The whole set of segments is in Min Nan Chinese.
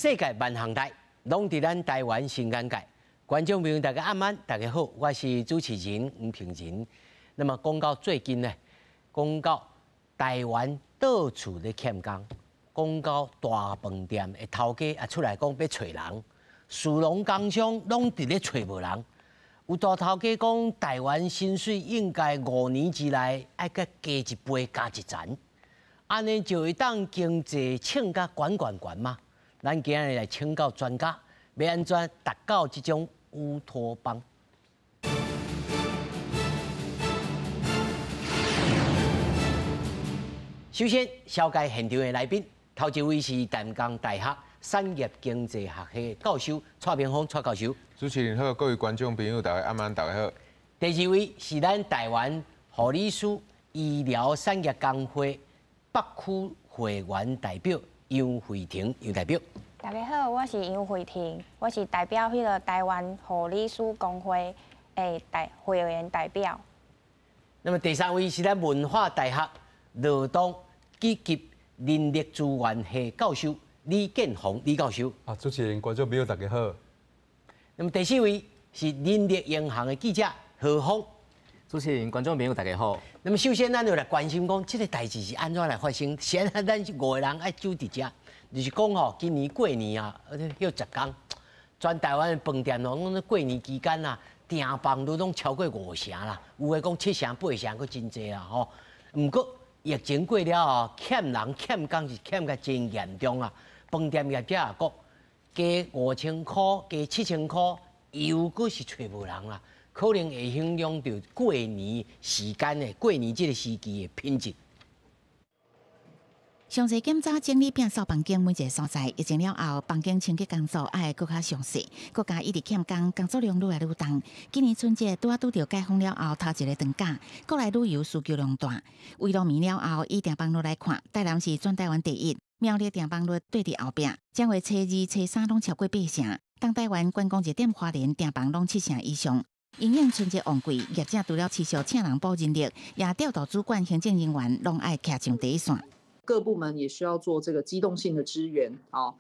世界萬項代，攏佇咱台灣新眼界。觀眾朋友大家暗安，大家好，我是主持人吳平仁。那麼講到最近呢，講到台灣到處咧欠工，講到大飯店的頭家也出來講欲揣人，士農工商攏佇咧揣無人。有大頭家講，台灣薪水應該5年之內愛閣加一倍、加一層，按呢就會當經濟衝甲懸懸懸嗎？咱今日來請教專家，欲按怎達到這種烏托邦？首先，紹介現場的來賓，頭一位是淡江大學產業經濟學系教授蔡明峰蔡教授。主持人好，各位觀眾朋友大家暗安，大家好。第二位是咱台灣護理師醫療產業工會北區會員代表楊慧婷楊代表。大家好，我是楊慧婷，我是代表彼個台灣護理師工會的代會員代表。那麼第三位是咱文化大學勞動以及人力資源系教授李建宏李教授。啊，主持人、觀眾朋友大家好。那麼第四位是人力銀行的記者何峰。主持人、觀眾朋友大家好。那麼首先，咱就來關心講，這個代誌是按怎來發生？先咱五個人愛守佇遮，就是講吼，今年過年啊，歇十工，全台灣的飯店哦，攏過年期間啊，訂房率攏超過五成啦，有的講七成、八成，閣真濟啦吼。毋過疫情過了後，欠人欠工是欠甲真嚴重啊。飯店業者也講，加5000箍、加7000箍，又閣是揣無人啦，可能會影響著過年時間的過年這個時期的品質。詳細檢查整理摒掃房間每一个所在，疫情了後，房間清潔工作愛閣較詳細，閣加一直欠工，工作量愈來愈重。今年春節拄仔拄著解封了後，頭一个長假，國內旅遊需求量大。圍爐暝了後，以訂房率來看，台南是全台灣第一，苗栗訂房率綴佇後壁，正月初二、初三攏超過八成。東台灣觀光熱點花蓮訂房攏七成以上。因應春節旺季，業者除了持續請人補人力，也調度主管、行政人員攏愛徛上第一線。各部門也需要做這個機動性的支援啊，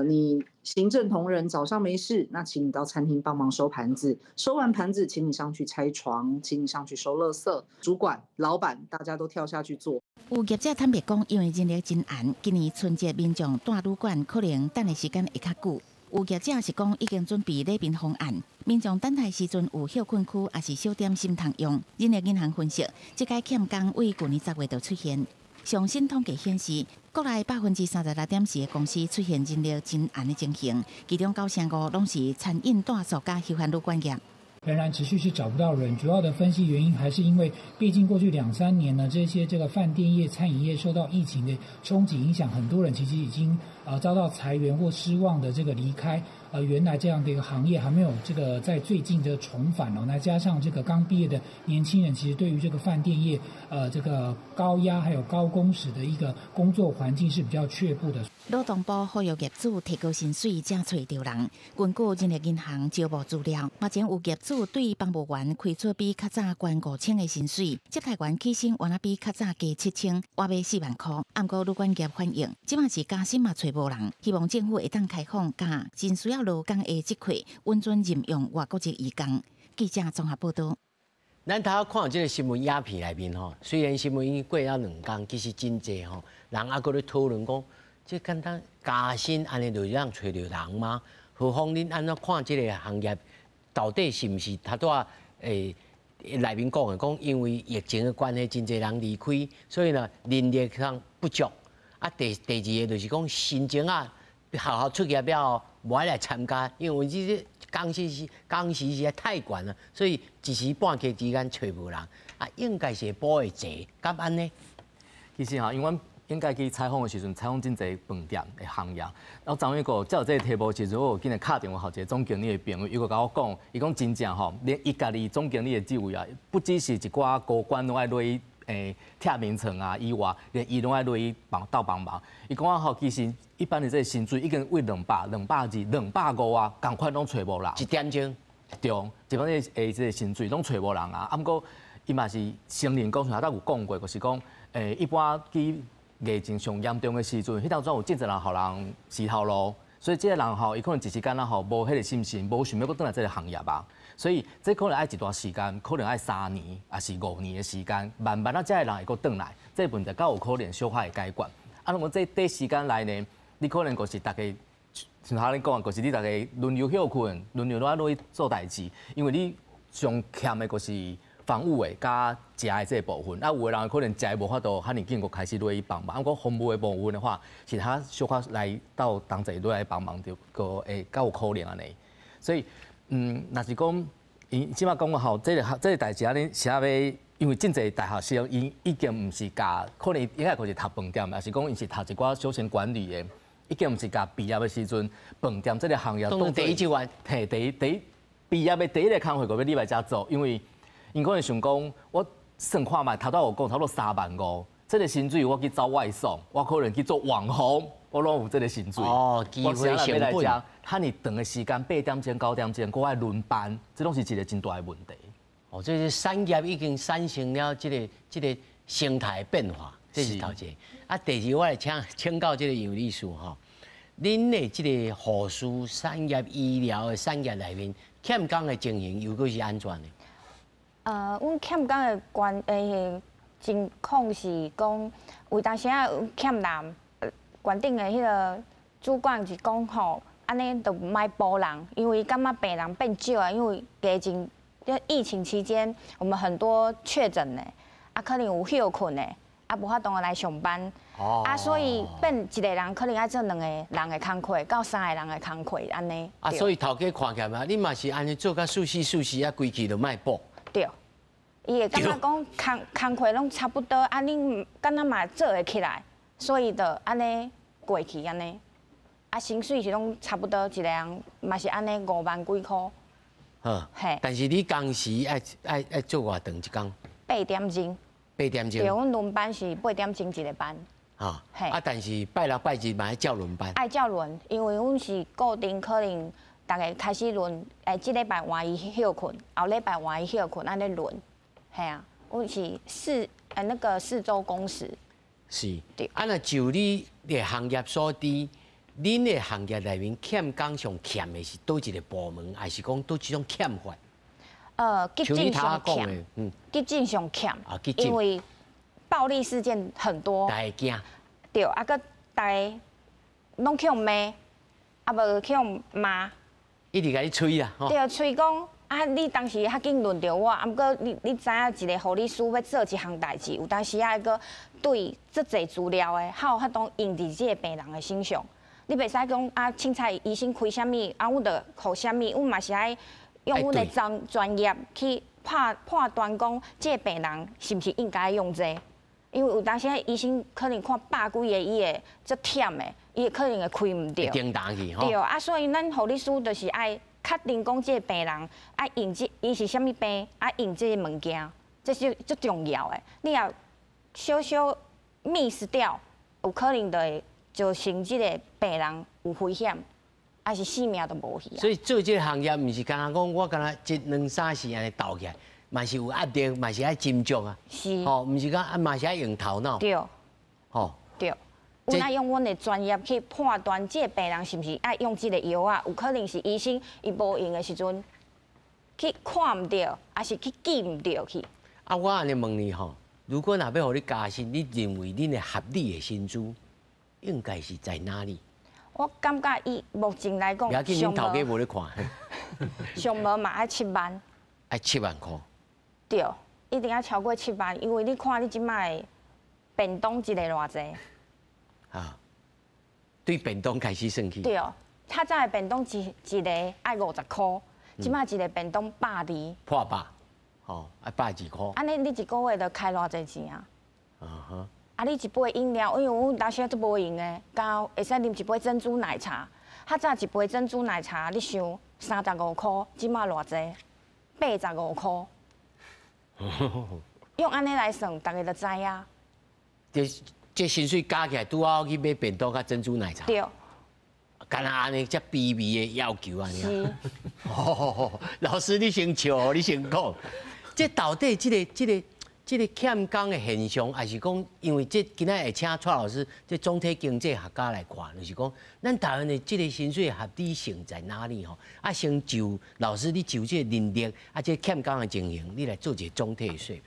你行政同仁早上沒事，那請你到餐廳幫忙收盤子，收完盤子，請你上去拆床，請你上去收垃圾。主管、老闆，大家都跳下去做。有業者坦白講，因為人力真絚，今年春節民眾蹛旅館可能等的時間會較久。有業者是講已經準備禮賓方案，民眾等待時陣有歇睏區，抑是小點心通用。人力銀行分析，這個欠工為舊年10月就出現。上新統計顯示，國內36.4%的公司出現人力真絚的情形，其中9成5攏是餐飲、住宿佮休閒旅館業。仍然持續是找不到人，主要的分析原因還是因為，畢竟過去兩三年呢，這些這個飯店業、餐飲業受到疫情的衝擊影響，很多人其實已經遭到裁員或失望的這個離開。原來這樣的一個行業還沒有這個在最近的重返哦。那加上這個剛畢業的年輕人，其實對於這個飯店業，這個高壓還有高工時的一個工作環境是比較卻步的。勞動部呼籲業主提高薪水，才揣著人。根據人力銀行招募資料，目前有業主對房務員開出比較早懸5000的薪水，接待員起薪原來比較早加7000，倚欲4萬箍。毋過旅館業反映，這馬是加薪嘛揣無人，希望政府會當開放佮真需要勞工的職缺，允准任用外國籍移工。記者綜合報導。咱頭看這个新聞影片內面吼，雖然新聞已經過了兩工，其實真濟吼，人猶閣咧討論講，這簡單加薪按呢就會當揣著人嗎？何況恁按怎看這个行業，到底是毋是頭拄仔內面講的，講因為疫情的關係，真濟人離開，所以呢人力上不足。啊，第二个就是講新生仔學校出業了後，無愛來參加，因為這個工時是太懸啦，所以一時半刻之間揣無人。啊，應該是補會濟，敢按呢？其實吼，因為阮應該去採訪的時陣，採訪真濟飯店的行業。然後昨昏個接到這個題目時陣，我有緊來敲電話予一個總經理的朋友，伊閣共我講，伊講真正吼，連伊家己總經理的職位啊，不只是一寡高管攏愛落去拆眠床啊以外，連伊攏愛落去幫鬥幫忙。伊講啊吼，其實一般的這個薪水已經為200、220、250啊，仝款攏揣無人。一點鐘。對，一般的這個薪水攏揣無人啊。啊，毋過伊嘛是承認講，像頭有講過，就是講一般去疫情上嚴重的時陣，彼當陣有真濟人予人辭頭路。所以這个人吼，伊可能一時間啊吼，無彼个信心，無想欲閣轉來這个行業啊。所以這可能愛一段時間，可能愛3年，抑是5年的時間，慢慢啊，這个人會閣轉來，這個問題較有可能小可會解決。啊，如果這短時間內呢，你可能就是逐家像頭先講，就是你逐家輪流歇睏，輪流落去做代誌，因為你上欠的就是房務的佮食的這個部分，啊，有的人可能食的無法度，遐爾緊閣開始落去幫忙。啊，毋過服務的部分的話，是較小可來到同齊落來幫忙，就閣會較有可能按呢。所以，若是講，𪜶這馬講吼，這个代誌按呢是欲，因為真濟大學生，𪜶已經毋是共，可能應該閣是讀飯店，抑是講𪜶是讀一寡休閒管理的，已經毋是共畢業的時陣，飯店這个行業當做第一志願，嘿，第一畢業的第一个工課，閣欲入來遮做，因為𪜶可能想講，我算看覓，頭拄有講差不多3萬5，這个薪水我去走外送，我可能去做網紅，我攏有這个薪水。哦，機會成本。遮爾長的時間，8點鐘、9點鐘，閣愛輪班，這攏是一个真大的問題。哦，這是產業已經產生了這个生態變化，這是頭一个。啊，第二，我來請教這个楊理事吼，恁的這个護士產業、醫療的產業內面，欠工的情形又閣是按怎呢？阮欠工的關情況是講，有當時仔欠人，縣頂的彼个主管是講吼，按呢就莫補人，因為感覺病人變少啊，因為疫情，疫情期間我們很多確診的，啊可能有歇睏的，啊無法度來上班，啊所以變一个人可能愛做兩個人的工課，到三个人的工課按呢。啊，所以頭家看起來嘛，你嘛是按呢做甲舒適舒適啊，規氣就莫補。對，伊會感覺講工課攏差不多，啊，恁敢若嘛做會起來，所以就按呢過去按呢，啊，薪水是攏差不多，一個人嘛是按呢5萬幾箍。好，嘿。但是你工時愛做偌長一工？八點鐘。八點鐘。對，阮輪班是八點鐘一個班。哈，啊，但是拜六拜日嘛愛照輪班。愛照輪，因為阮是固定可能。逐家開始輪，這禮拜換伊歇睏，後禮拜換伊歇睏，按呢輪，嘿啊，阮是那个四周工時。是。對。啊，若就你的行業所知，恁的行業內面欠工上欠的是佗一个部門，還是講佗一種欠法？急診上欠，急診上欠，因為暴力事件很多。大家驚。對，啊，閣逐家攏去予罵，啊無去予罵。一直共你催啦，對，催講啊！你當時較緊輪著我，啊，毋過你知影一个護理師欲做一項代誌，有當時愛閣對足濟資料的，較有法度用佇這个病人的身上。你袂使講啊，凊彩醫生開啥物，啊，阮就予啥物，阮嘛是愛用阮的專業去判斷講，這个病人是毋是應該用這個。因為有當時醫生可能看百幾个，伊會足忝的，伊可能會開毋著。對啊，所以咱護理師就是愛確定講，這个病人愛用這，伊是啥物病，愛用這个物件，這是足重要的。你若小小 miss 掉，有可能就會造成這个病人有危險，抑是性命都無去啊。所以做這个行業，毋是干焦講我干焦一兩三四按呢鬥起來。嘛是有壓力，嘛是愛斟酌啊。是。吼，毋是講啊，嘛是愛用頭腦。對。吼。對。阮愛用阮的專業去判斷這个病人是毋是愛用這个藥啊？有可能是醫生伊無閒的時陣去看毋著，抑是去記毋著去。啊，我按呢問你吼，如果若欲予你加薪，你認為恁的合理的薪資應該是在哪裡？我感覺以目前來講，袂要緊，恁頭家無咧看。上無嘛愛7萬。愛7萬箍。對，一定愛超過7萬，因為你看你這擺的便當一个偌濟。啊，對便當開始算起。對，較早的便當一个愛50箍，這擺一个便當120。破百，吼，愛120箍。按呢，你一个月就開偌濟錢啊？啊哈。啊，你一杯飲料，因為阮當時足無閒的，敢會使啉一杯珍珠奶茶。較早一杯珍珠奶茶，你想35箍，這擺偌濟？85箍。用按呢來算，逐家就知影。這薪水加起來，拄好去買便當佮珍珠奶茶。對。敢若按呢，遮卑微的要求按呢。是。老師，你先笑，你先講。這到底這个這个欠工的現象，抑是講，因為這今仔會請蔡老師，這總體經濟學家來看，就是講，咱台灣的這个薪水合理性在哪裡吼？啊，先就老師你就這个人力啊，這欠工的情形，你來做一个總體的說明。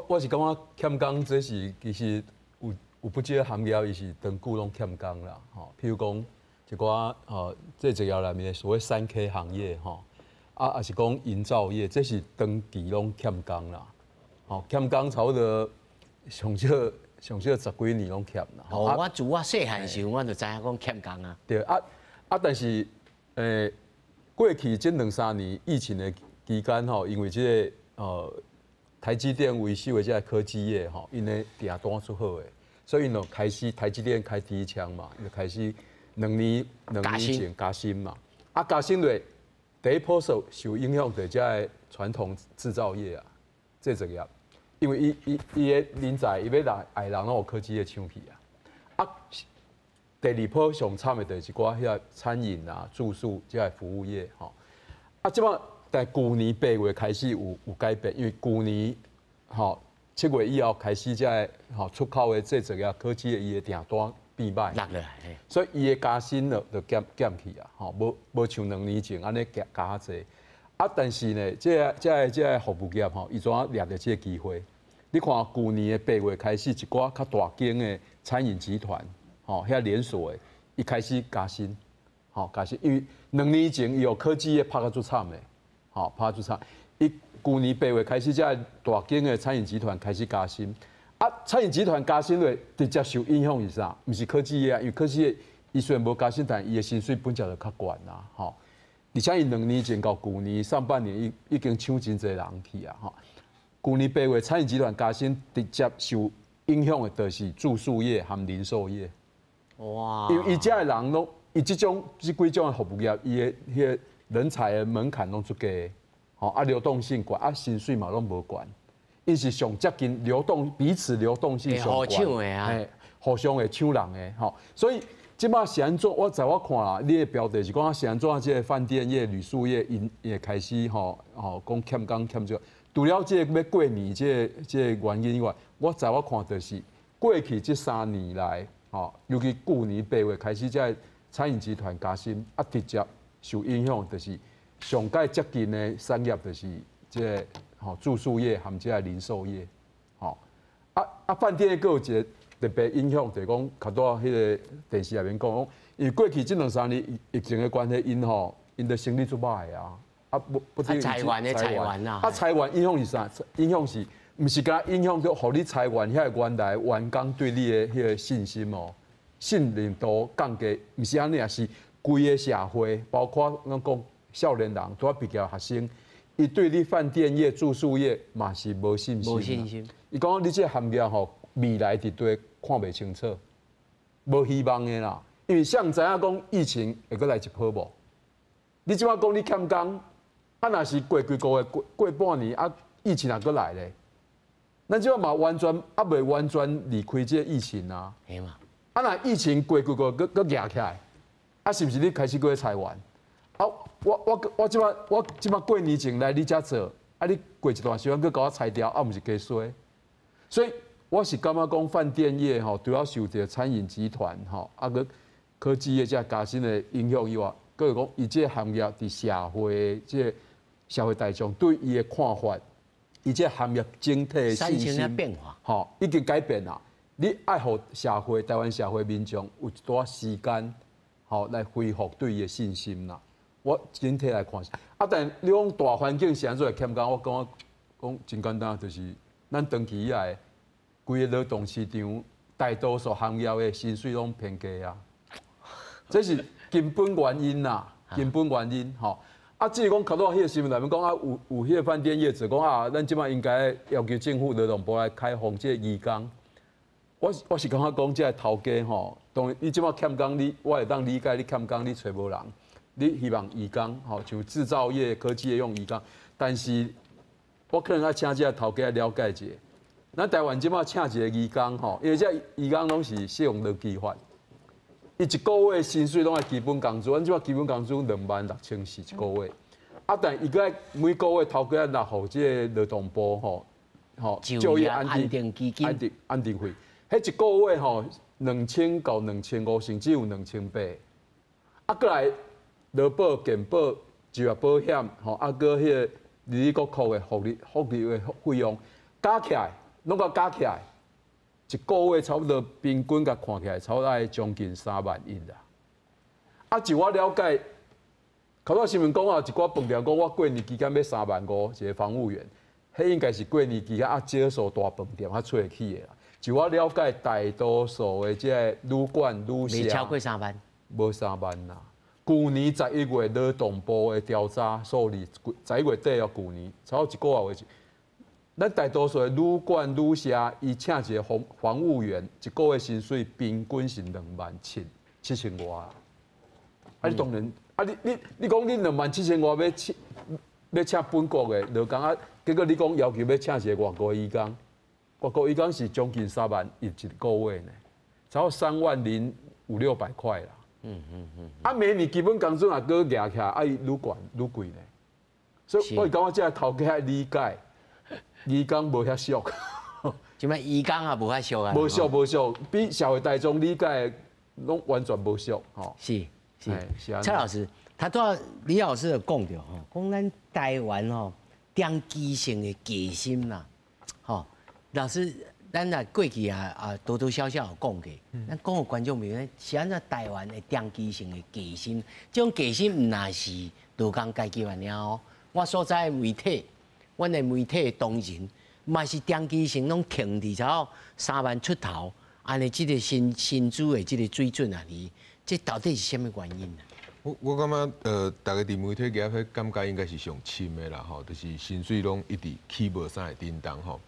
我是感覺欠工這是其實有不少行業，伊是長久攏欠工啦，吼。譬如講一寡製造業內面的所謂3K 行業吼，啊，抑是講營造業，這是長期攏欠工啦。吼，欠工差不多上少上少十幾年攏欠啦。哦，我自我細漢時，我就知影講欠工啊。對啊啊，但是過去這兩三年疫情的期間吼，因為這个台積電為首的這个科技業吼，𪜶的訂單足好的，所以𪜶就開始台積電開第一槍嘛，就開始兩年前加薪嘛。啊，加薪落第一波受影響就是這个傳統製造業啊，製造業。因為伊的人才，伊欲來愛人攏予科技業搶去啊！啊，第二波上慘的就是一寡遐餐飲啊、住宿這个服務業吼。啊，這擺但舊年8月開始有改變，因為舊年吼7月以後開始這个吼出口的製造業、科技業伊的訂單變歹，落來，所以伊的加薪就減去啊，吼，無像兩年前按呢加較濟。啊，但是呢，這个服務業吼，伊怎掠著這个機會？你看舊年的8月開始，一寡較大間的餐飲集團，吼，遐連鎖的，伊開始加薪，吼，加薪，因為兩年前伊予科技業拍甲足慘的，吼，拍足慘。伊舊年八月開始，這个大間的餐飲集團開始加薪，啊，餐飲集團加薪落，直接受影響是啥？毋是科技業啊，因為科技業伊雖然無加薪，但伊的薪水本來就較懸啦，吼。而且伊兩年前到舊年上半年，伊已經搶真濟人去啊，吼。舊年八月餐飲集團加薪，直接受影響的就是住宿業和零售業。哇！因為伊遮的人攏，伊這種這幾種的服務業，伊的彼个人才的門檻攏足低，吼啊流動性懸，啊薪水嘛攏無懸，伊是上接近流動彼此流動性上懸的啊，互相會搶人的，吼，所以這擺是按怎？我在我看啦，你的標題是講是按怎？這个飯店業、旅宿業𪜶會開始吼吼講欠工欠這個。除了這个欲過年這个原因以外，我在我看就是過去這三年來，吼，尤其舊年八月開始，這个餐飲集團加薪，啊，直接受影響就是上蓋接近的產業就是這个吼住宿業和這个零售業，吼，啊啊飯店閣有一个特別影響，就是講較拄仔彼个電視內面講，因為過去這兩三年疫情的關係，𪜶吼𪜶的生意足歹啊。啊，不不，裁員的裁員啊！啊，裁員影響是啥？影響是，毋是干焦影響著予你裁員遐個原來員工對你的彼个信心哦，信任度降低，毋是按呢啊，是規个社會，包括咱講少年人，拄仔畢業學生，伊對你飯店業、住宿業嘛是無信心。無信心。伊講你這个行業吼，未來佇佗看袂清楚，無希望的啦。因為誰知影講疫情會閣來一波無？你這擺講你欠工？啊，若是過幾個月、過半年，啊，疫情若閣來咧，咱這擺嘛完全猶未完全離開這個疫情啊。是嘛？啊，若疫情過幾個月閣閣夯起來，啊，是毋是你開始閣咧裁員？啊，我這擺過年前來你遮做，啊，你過一段時間閣共我裁掉，啊，毋是加衰？所以我是感覺講飯店業吼，除了受著餐飲集團吼，啊，閣科技業這加薪的影響以外，閣有講伊這个行業佇社會這个社會大眾對伊的看法，伊這个行業整體的信心變化，吼，已經改變啦。你愛予社會台灣社會民眾有一段時間，吼來恢復對伊的信心啦。我整體來看，啊，但你講大環境是按怎會欠工？我感覺講真簡單，就是咱長期以來，規个勞動市場大多數行業的薪水攏偏低啊，這是根本原因啦，根本原因吼。啊，至於講較早彼个新聞內面講啊，有彼個飯店業者講啊，咱這擺應該要求政府勞動部來開放這个移工。我是感覺講這个頭家吼，當然你這擺欠工，你我會當理解你欠工，你揣無人，你希望移工吼，像製造業、科技業用移工，但是我可能愛請這个頭家來了解一下，咱台灣這擺請一個移工吼，因為這移工攏是適用勞基法。伊一個月薪水攏愛基本工資，阮這擺基本工資26,400一個月，啊，但伊閣愛每個月頭家愛納予這个勞動部吼，吼就業安定基金安定費，彼一個月吼2000到2500，甚至有2800。啊，閣來勞保、健保、就業保險吼，啊，閣彼个里里國庫的福利的費用加起來，攏共加起來，一個月差不多平均共看起來，差不多愛將近3萬1啦。啊，就我了解，頭拄新聞講啊，一寡飯店講我過年期間欲3萬5一個房務員，彼應該是過年期間啊，少數大飯店較揣會起的啦。就我了解，大多數的這个旅館、旅社，袂超過3萬，無3萬啦。舊年11月勞動部的調查數字，11月底哦，舊年差不多一個月。咱大多數的旅館、旅社，伊請一個房務員，一個月薪水平均是2萬7千外。啊，你當然，啊你講你2萬7千外欲請本國的勞工啊，結果你講要求欲請一個外國移工，外國移工是將近3萬1一個月呢，差不多3萬零五六百塊啦。啊，明年基本工資若閣額起來，愛愈懸愈貴呢。所以我感覺這个頭家愛理解，移工無遐俗。這擺移工也無遐俗啊。無俗無俗，比社會大眾理解攏完全無俗吼。是是，蔡老師，頭拄仔李老師有講著吼，講咱台灣吼長期性的低薪啦，吼，老師，咱若過去啊多多少少有講過，咱講予觀眾朋友，是按怎台灣的長期性的低薪，這種低薪毋但是勞工階級按呢哦，我所在的媒體，阮的媒體的同仁嘛是長期性攏停佇差不多3萬出頭，按呢這个薪資的這个水準啊，哩，這到底是啥物原因啊？我感覺，大家佇媒體業彼感覺應該是上深的啦，吼，就是薪水攏一直起無啥會振動吼。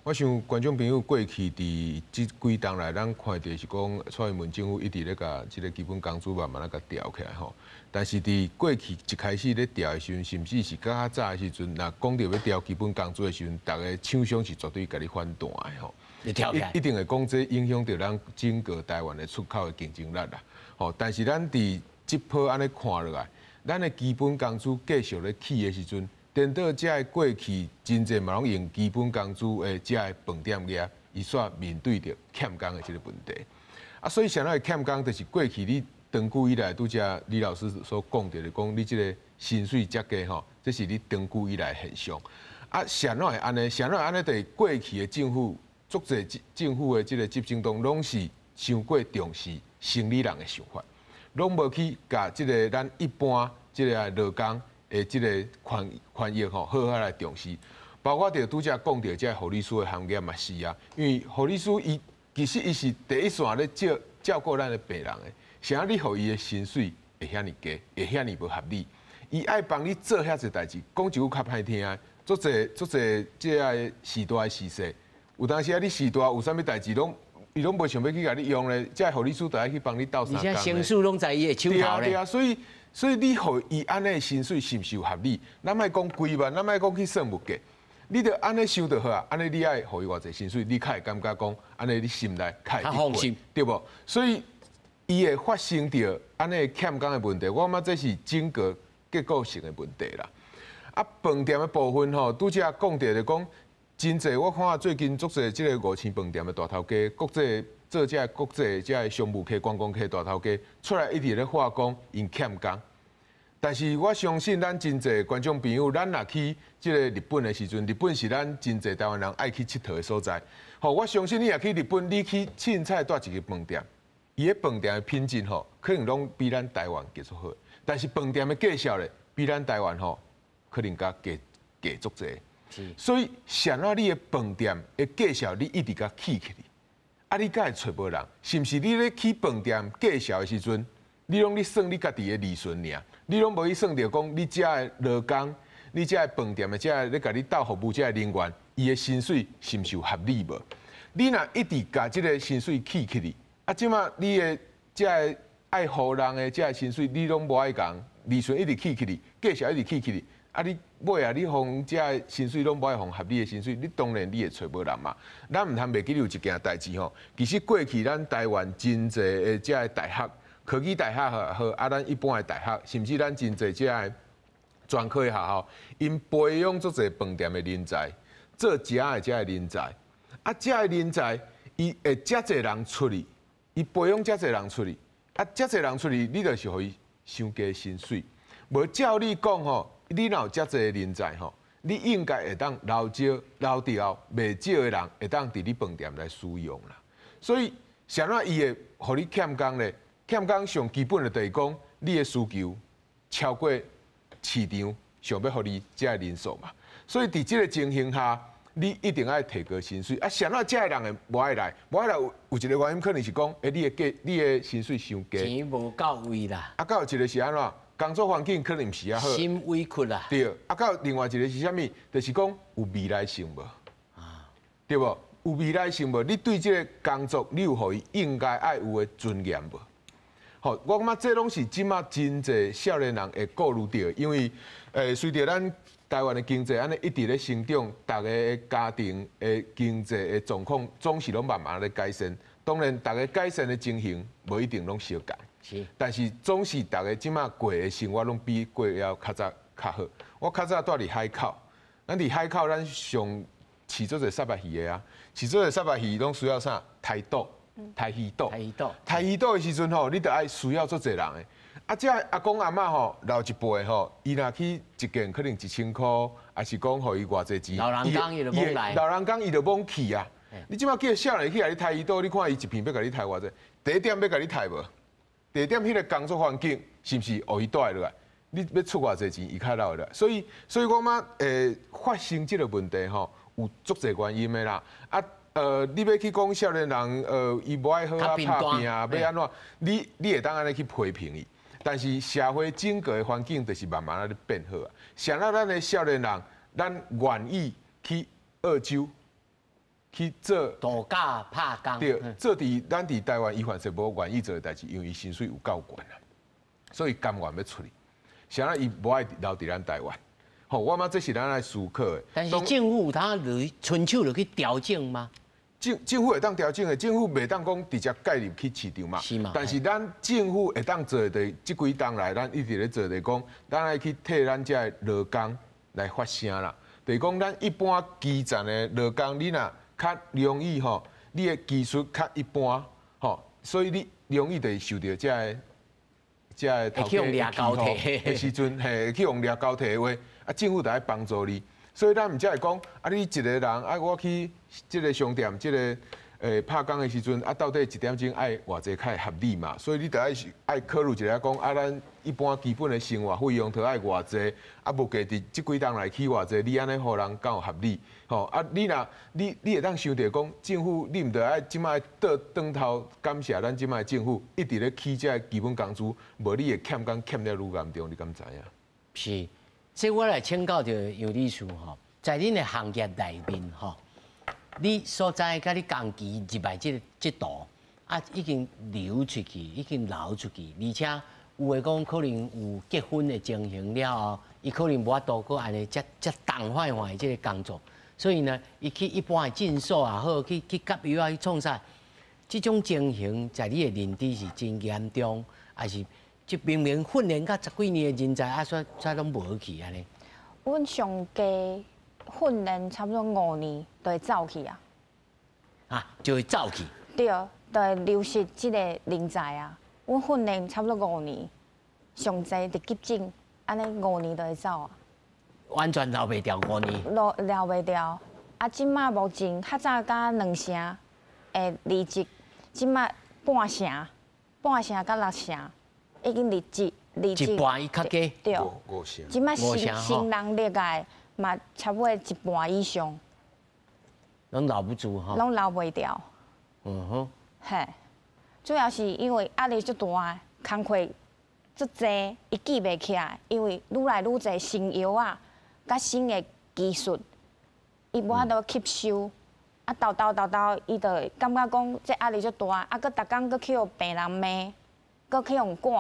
我想觀眾朋友過去佇這幾冬來，咱看著是講蔡英文政府一直咧共這个基本工資慢慢仔共調起來吼。但是佇過去一開始咧調的時陣，甚至是較早的時陣，若講著欲調基本工資的時陣，逐个廠商是絕對共你反彈的吼。一定會講這影響著咱整個台灣的出口的競爭力啦。吼，但是咱佇這波按呢看落來，咱的基本工資繼續咧起的時陣，顛倒這个過去真濟嘛攏用基本工資的這个飯店業，伊煞面對著欠工的這个問題。啊，所以啥會欠工，就是過去你長久以來拄才李老師所講著的，講你這个薪水遮低吼，這是你長久以來的現象。啊，啥會按呢？啥會按呢？就是過去的政府，足濟政府的這个執政黨，攏是傷過重視生理人的想法，攏無去共這个咱一般這个勞工的這个權益吼，好好來重視。包括著拄才講著這个護理師的行業嘛是啊，因為護理師伊其實伊是第一線咧照顧咱的病人的，啥你予伊的薪水會遐爾低，會遐爾無合理？伊愛幫你做遐濟代誌，講一句較歹聽的，足濟足濟這个時代的時勢，有當時啊，你時代有啥物代誌攏伊攏無想欲去共你用咧，這个護理師就愛去幫你鬥相共。而且生死攏在伊的手頭咧。對啊對啊，所以你予伊按呢薪水是毋是有合理？咱莫講幾萬，咱莫講去算物價，你著按呢想就好啊。按呢你愛予伊偌濟薪水，你較會感覺講，按呢你心內較會放心，對無？所以伊會發生著按呢欠工的問題，我感覺這是整個結構性的問題啦。啊，飯店的部分吼，拄才講著就講，真濟我看最近足濟這个五星飯店的大頭家，國際做這个國際這个商務客、觀光客大頭家出來一直咧話講𪜶欠工。但是我相信咱真濟觀眾朋友，咱若去這个日本的時陣，日本是咱真濟台灣人愛去𨑨迌的所在。吼，我相信你若去日本，你去凊彩蹛一个飯店，伊的飯店的品質吼，可能攏比咱台灣技術好。但是飯店的價數咧，比咱台灣吼，可能閣低低足濟。所以，啥怎你的飯店的價數，你一直共起起來，啊，你敢會揣無人？是毋是你咧起飯店價數的時陣，你攏咧算你家己的利潤爾？你攏無去算著講，你遮的勞工，你遮的飯店的遮的咧共你鬥服務遮的人員，伊的薪水是毋是有合理無？你若一直共這个薪水起起來，啊，這馬你的遮的愛予人的遮的薪水，你攏無愛共，利潤一直起起來，價數一直起起來。啊！你尾啊，你予遮的薪水攏無愛予合理的薪水，你當然你會揣無人嘛。咱毋通袂記得有一件代誌吼，其實過去咱台灣真濟的遮的大學，科技大學好，啊，咱一般的大學，甚至咱真濟遮的專科的學校，𪜶培養足濟飯店的人才。做食的遮的人才，啊，遮的人才，伊會遮濟人出去，伊培養遮濟人出去，啊，遮濟人出去，你就是予伊傷低薪水。無照理講吼，你若有遮濟人才吼，你應該會當留招留著袂少的人會當佇你飯店來使用啦。所以，啥物伊會予你欠工咧？欠工上基本的就是講，你的需求超過市場想欲予你遮的人數嘛。所以佇這个情形下，你一定愛提高薪水。啊，啥物遮的人會無愛來？無愛來有一个原因，可能是講，欸，你的薪水傷低，錢無到位啦。啊，閣有一个是按怎？工作環境可能毋是遐好，心委屈啦。對，啊，閣有另外一个是啥物？就是講有未來性無？啊，對無？有未來性無？你對這个工作，你有予伊應該愛有的尊嚴無？吼，我感覺這攏是這馬真濟少年人會顧慮著，因為隨著咱台灣的經濟按呢一直咧成長，逐个家庭的經濟的狀況總是攏慢慢咧改善。當然，逐个改善的情形無一定攏相仝，但是總是逐个這馬過的生活攏比過了較早較好。我較早蹛佇海口，咱佇海口咱上飼足濟虱目魚的啊，飼足濟虱目魚攏需要啥？刣肚。刣魚肚，刣魚肚的時陣吼，你著愛需要足濟人的。啊，這阿公阿嬤吼，老一輩吼，伊若去一件可能1000箍，抑是講予伊偌濟錢，老人工伊就罔來，老人工伊就罔去啊。你這馬叫少年去共你刣魚肚，你看伊一片欲共你刣偌濟？第一點欲共你刣無？第二點，彼个工作環境是毋是予伊帶落來？你欲出偌濟錢，伊較留會落來。所以，所以我感覺發生這个問題吼，有足濟原因的啦。啊。你欲去講少年人，伊無愛好好拍拚啊，欲按怎？你會當按呢去批評伊，但是社會整個的環境就是慢慢仔咧變好啊。啥人咱的少年人，咱願意去澳洲去做度假拍工，對，做佇咱佇台灣，伊凡勢無願意做的代誌，因為伊薪水有夠懸啊，所以甘願欲出去。啥人伊無愛留佇咱台灣？吼，我感覺這是咱愛思考的。但是政府他來伸手落去調整嗎？政府會當調整的，政府袂當講直接介入去市場嘛。是嘛？但是咱政府會當做的，就是這幾冬來，咱一直咧做，就是講，咱愛去替咱遮的勞工來發聲啦。就是講，咱一般基層的勞工，你若較容易吼，你的技術較一般吼，所以你容易就會受著遮的遮的頭家掠交替的時陣，嘿，去予掠交替的話，啊，政府就愛幫助你。所以咱毋才會講，啊，你一个人，啊，我去這个商店，這个拍工的時陣，啊，到底一點鐘愛偌濟較會合理嘛？所以你著愛愛考慮一下，講啊，咱一般基本的生活費用著愛偌濟，啊，物價佇這幾冬來起偌濟，你按呢予人敢有合理？吼，啊，你若你會當想著講，政府你毋著愛這擺倒轉頭感謝咱這擺政府一直咧起這个基本工資，無你會欠工欠得愈嚴重，你敢知影？是。這我來請教著楊女士吼，在恁的行業內面吼，你所在佮你仝期入來這這途啊，已經流出去，已經流出去，而且有的講可能有結婚的情形了後，伊可能無法度閣按呢遮遮重快快的這个工作，所以呢，伊去一般的診所也好，去夾藥啊，去創啥，這種情形在你的認知是真嚴重，抑是？這明明訓練甲十幾年的人才，啊，煞煞攏無去按呢？阮上低訓練差不多5年，就會走去啊。啊，就會走去。對，就會流失這个人才啊。阮訓練差不多五年，上濟佇急診，按呢五年就會走啊。完全留袂牢五年。留袂牢。啊，這馬目前較早敢兩成會離職，這馬半成，半成佮六成。已經離職，離職一半伊較低，對，五成。這馬新人入來嘛，差不多一半以上，攏留不住吼，攏留袂牢。嗯哼，嘿，主要是因為壓力足大，工課足濟，伊記袂起來，因為愈來愈濟新藥仔，佮新的技術，伊無法度吸收，啊，沓沓沓沓，伊就會感覺講這壓力足大，啊，閣逐工閣去予病人罵。閣去予趕，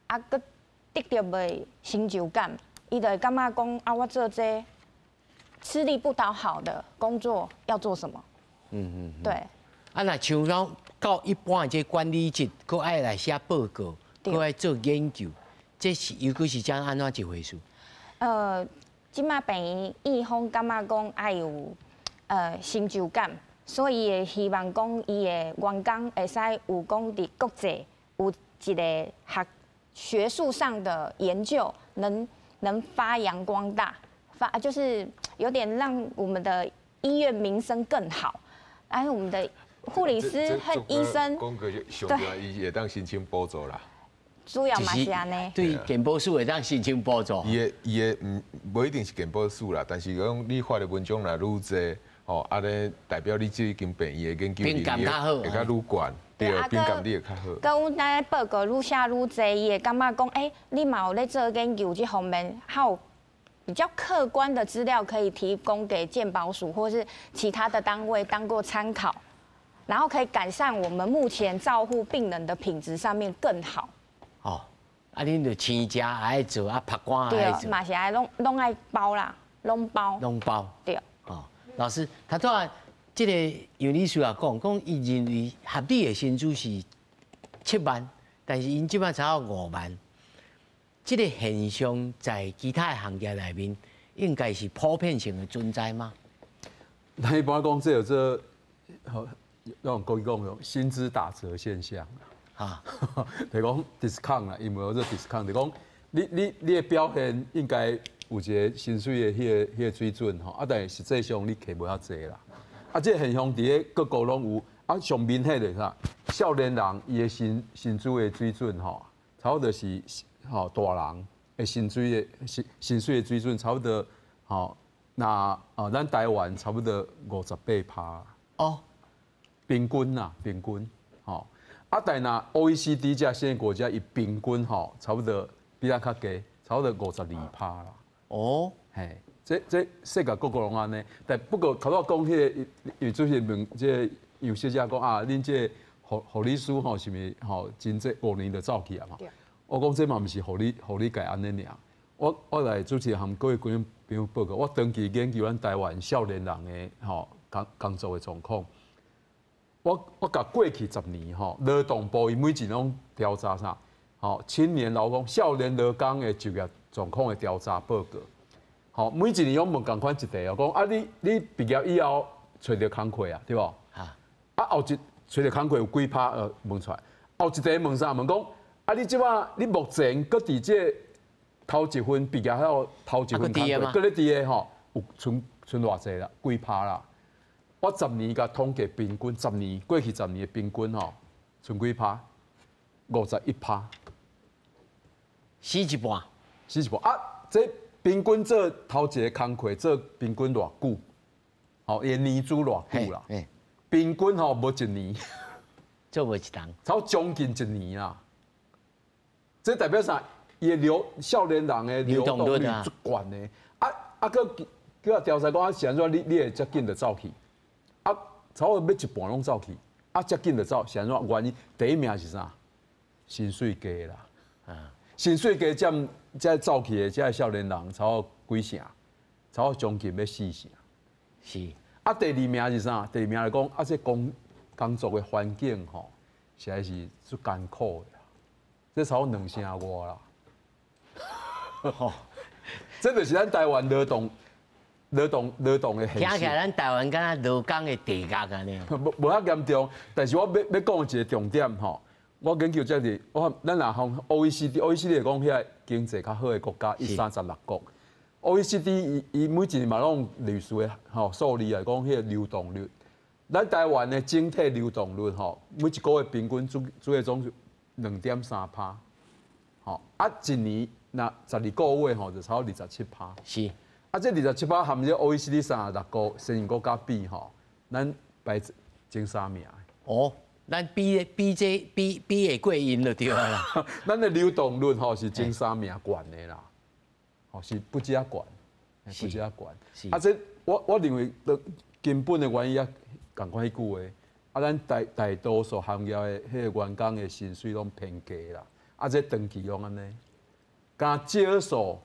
啊，閣得著袂成就感，伊就會感覺講啊，我做這吃力不討好的工作要做什麼？對。啊，若像講到一般的這管理職，閣愛來寫報告，閣愛做研究，這是尤其是怎按怎一回事？這馬病院院方感覺講愛有成就感，所以會希望講伊的員工會使有講佇國際有一個學學術上的研究能發揚光大，就是有點讓我們的醫院名聲更好，還有我們的護理師和醫生，對，伊會當申請補助啦。主要嘛是按呢。對，健保署會當申請補助。伊的毋無一定是健保署啦，但是講你發的文章若愈濟，吼，按呢代表你這間病院的研究能力會較愈懸，對，評鑑你會較好。閣阮咱報告愈寫愈濟，伊會感覺講，欸，你嘛有咧做研究這方面，較有比較客觀的資料可以提供給健保署或是其他的單位當過參考，然後可以改善我們目前照護病人的品質上面更好。哦，啊，恁就生食愛做，啊，曝光愛做，嘛是愛攏愛包啦，攏包。攏包。對。哦，老師，頭拄仔這個楊理事也講，講伊認為合理的薪資是7萬，但是𪜶這擺才5萬，這個現象在其他的行業內面應該是普遍性的存在嗎？咱一般講這叫做，好，用國語講用薪資打折現象。啊，就講 discount 啦，英文叫做 discount，就講你的表現應該有一個薪水的彼個水準吼，啊，但是實際上你摕無遐濟啦。啊，這個現象佇咧各國攏有，啊，上明顯的啥？少年人伊的薪資的水準吼，差不多是吼大人的薪水的水準差不多吼，那啊，咱台灣差不多58%哦，平均啦，平均吼。啊，但若 OECD 這先進國家，伊平均吼差不多比咱較低，差不多52%啦。哦，嘿，這世界各國攏按呢。但不過頭拄講彼個，因為主持人問這個楊小姐講啊，恁這個護理師吼是毋是吼真濟5年就走去啊嘛？我講這嘛毋是護理界按呢爾。我來主持和各位觀眾朋友報告，我長期研究咱台灣少年人的吼工作的狀況。我共過去十年吼，勞動部伊每一年攏調查啥？吼，青年勞工、少年勞工的就業狀況的調查報告。吼，每一年攏問仝款一題哦，講啊你畢業以後揣著工課啊，對無？啊，後一揣著工課有幾趴問出來？後一題問啥？問講啊，你這擺你目前閣佇這頭一份畢業後頭一份工課，閣咧佇个吼，有賰偌濟啦？幾趴啦？我十年共統計平均，十年過去十年的平均吼，賰幾趴？51%，死一半，死一半啊！這平均做頭一個工課做平均偌久？吼，伊的年資偌久啦？平均吼無一年，做無一冬，差將近一年啦。這代表啥？伊的流少年人的流動率足懸的。啊啊！閣叫我調查講啊，是按怎你會遮緊就走去？啊，差不多欲一半攏走去，啊，遮緊就走，是按怎原因？第一名是啥？薪水低啦。啊，薪水低佔這走去的這少年人差不多幾成？差不多將近欲四成。是。啊，第二名是啥？第二名來講，啊，這工作的環境吼，實在是足艱苦的啦。這差不多兩成外啦。吼，這就是咱台灣勞動的現實。聽起來咱台灣敢若勞工的地獄按呢。無遐嚴重，但是我欲講一個重點吼，我研究這裡，我咱若從 OECD，OECD 來講，遐經濟較好的國家136國，OECD 伊伊每一年嘛攏類似的吼數字來講，彼個流動率，咱台灣的整體流動率吼，每一個月平均主要總2.3趴，吼啊一年若12個月吼就差不多27趴。啊，這27趴含這 OECD 36個先進國家比吼，咱排前三名。哦，咱比比這比比會過𪜶就對啦。咱的流動率吼是前三名懸的啦，吼是不止遐懸，不止遐懸。啊，這我認為的根本的原因啊，仝款彼句話，啊，咱大多數行業的彼個員工的薪水攏偏低啦，啊，這長期攏按呢，敢少數。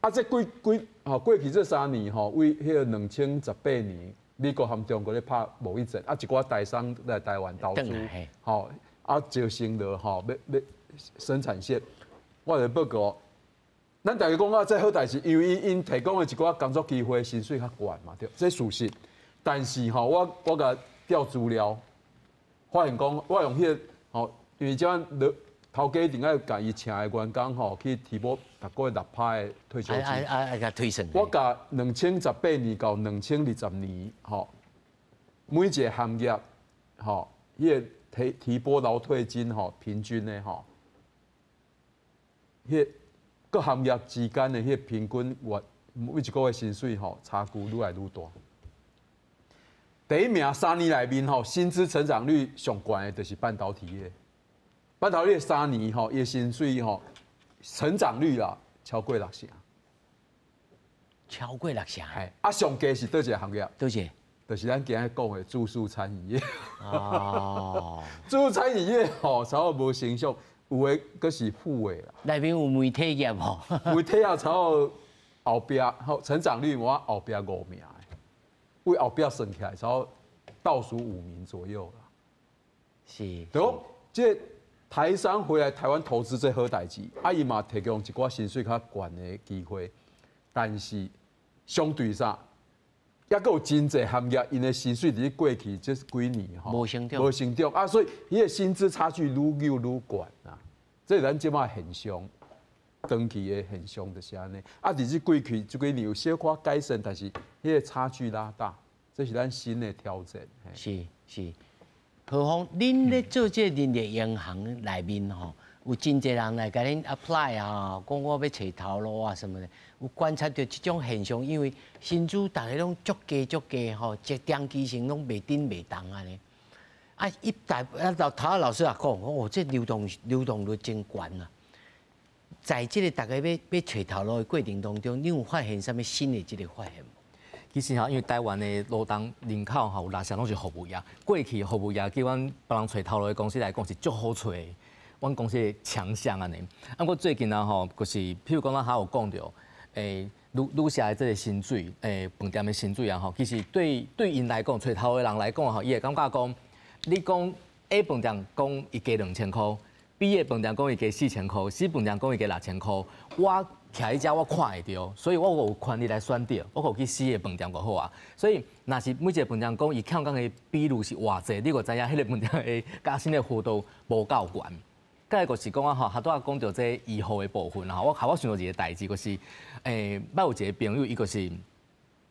啊！這幾幾吼過去這3年吼，為彼個2018年，美國和中國咧拍貿易戰，啊，一寡台商來台灣投資，吼，啊，招新落吼，欲欲生產線，我來報告，咱大家講啊，這好代誌，因為𪜶提供的一寡工作機會，薪水較懸嘛，對，這事實。但是吼，我共調資料，發現講，我用彼個吼，因為這樣頭家一定愛共伊請的員工吼去提撥逐個月6%的退休金。愛共推算。我共2018年到2020年吼，每一個行業吼，彼個提撥勞退金吼，平均的吼，彼各行業之間的彼個平均月每一個月薪水吼，差距愈來愈大。第一名3年內面吼，薪資成長率上懸的就是半導體業。半導體三年吼，伊薪水吼成長率啦超過六成，超過六成。係啊，上低是佗一个行業？佗一个？就是咱今日講的住宿餐飲業。住宿餐飲業吼，差不多無成長，有的閣是負的啦。內面有媒體業無？媒體業差不多後壁吼，成長率我後壁五名的，為後壁算起來，差不多倒數五名左右啦。對講這台商回來台灣投資這好代誌，啊伊嘛提供一寡薪水較懸的機會，但是相對啥，猶閣有真濟行業，𪜶的薪水佇咧過去這幾年吼無成長，無成長啊，所以彼個薪資差距愈幼愈懸啊，這是咱這擺現象，長期的現象就是按呢。啊，佇這過去這幾年有小可改善，但是彼個差距拉大，這是咱新的挑戰。是是。何況恁咧做這個人力銀行內面吼，有真濟人來共恁 apply 啊，講我欲揣頭路啊什麼的，有觀察著這種現象，因為薪資逐个攏足低足低吼，這長期性攏袂振袂動按呢。啊，一大啊老頭老師也講，哦，這流動率真懸啊。在這個逐家欲揣頭路的過程當中，你有發現啥物新的這個發現無？其實吼，因為台灣的勞動人口吼，有六成攏是服務業。過去服務業對阮別人揣頭路的公司來講是足好揣的，阮公司的強項按呢。啊，毋過最近啊吼，就是譬如講咱還有講著，愈愈下的這個薪水，飯店的薪水啊吼，其實對𪜶來講，揣頭路的人來講吼，伊會感覺講，你講 A 飯店講伊加2000箍，B 的飯店講伊加4000箍，C 飯店講伊加6000箍，我徛佇遮我看會著，所以我有權利來選擇，我可去 C 的飯店就好啊。所以，若是每一个飯店講伊欠工的比率是偌濟，你就知影彼个飯店的加薪的幅度無夠懸。再來就是講啊吼，拄仔講著這醫護的部分吼，我想著一个代誌，就是，捌有一个朋友，伊就是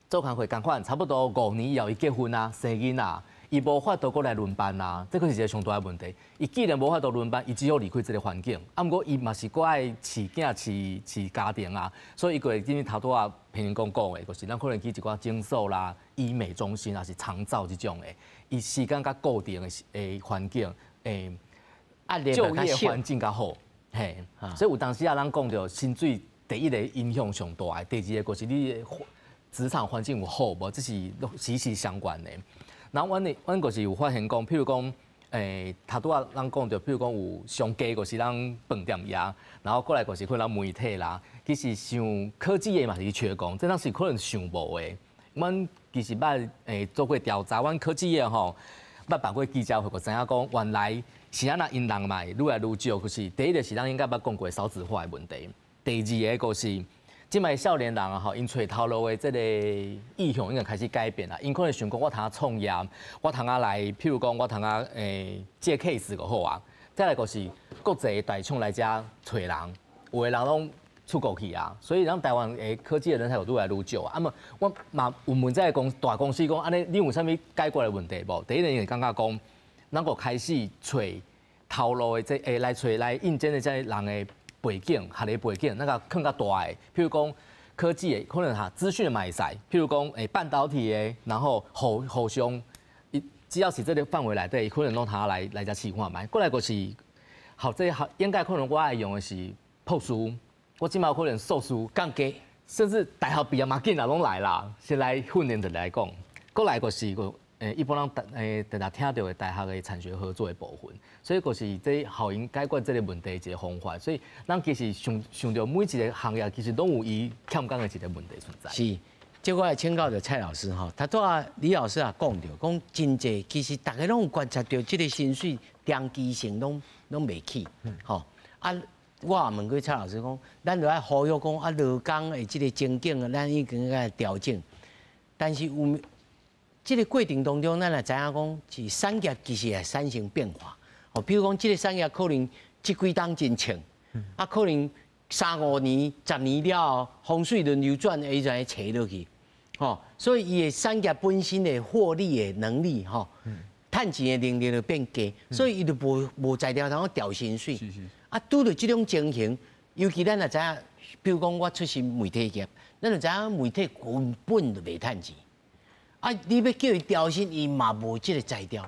做工課仝款，差不多5年以後伊結婚啊，生囡仔。伊無法度閣來輪班啊，這閣是一个上大的問題。伊既然無法度輪班，伊只好離開這个環境。啊，毋過伊嘛是閣愛飼囝、飼家庭啊，所以伊就會進去頭拄仔平仁講講的，就是咱可能去一寡診所啦、醫美中心，抑是長照這種的，伊時間較固定的環境，就業環境較好。嘿，所以有當時啊，咱講著薪水第一个影響上大的，第二个就是你的職場環境有好無，這是息息相關的。然後阮就是有發現講，譬如講，頭拄仔咱講著，譬如講有上低就是咱飯店業，然後過來就是可能媒體啦。其實像科技業嘛是缺工，這當時可能想無的。阮其實捌做過調查，阮科技業吼，捌辦過記者會，就知影講原來是按怎𪜶人嘛愈來愈少，就是第一個是咱應該捌講過少子化的問題，第二个就是。這擺少年人啊，吼，𪜶揣頭路的這个意向應該開始改變啦。𪜶可能想講，我通創業，我通來，譬如講，我通接 case 就好啊。再來就是國際的大廠來遮揣人，有的人攏出國去啊，所以咱台灣的科技的人才有愈來愈少啊。啊嘛，我嘛有問這个大公司講，按呢你有啥物解決的問題無？第一個𪜶感覺講，咱閣開始揣頭路的這來揣來應徵的這人的背景、學歷背景，那個更較大的，譬如講科技的，可能哈資訊嘛會使，譬如講半導體的，然後互相，只要是這个範圍內底，可能攏通來遮試看覓。過來就是，好，這個應該可能我愛用的是博士，我這擺可能碩士降低，甚至大學畢業嘛緊啊攏來啦，先來訓練的來講。過來就是個一般人定定聽著的大學的產學合作的部分，所以就是這予𪜶解決這个問題的一个方法。所以咱其實想著每一个行業其實攏有伊欠工的一个問題存在。是，這我來請教著蔡老師吼，頭拄仔李老師也講著，講真濟其實逐家攏有觀察著，這个薪水長期性攏袂起，吼啊，我也問過蔡老師講，咱就愛呼籲講啊，勞工的這个情景，咱已經愛調整。但是有這个過程當中，咱也知影講，是產業其實會產生變化。哦，比如講，這个產業可能這幾冬真衝，啊，可能3、5年、10年了後，風水輪流轉，伊就會斜落去。吼，所以伊的產業本身的獲利的能力，吼，趁錢的能力就變低，所以伊就無材料通調薪水。啊，拄著這種情形，尤其咱也知影，比如講我出身媒體業，咱就知影媒體根本就袂趁錢。啊，你欲叫伊調薪，伊嘛無這个才調。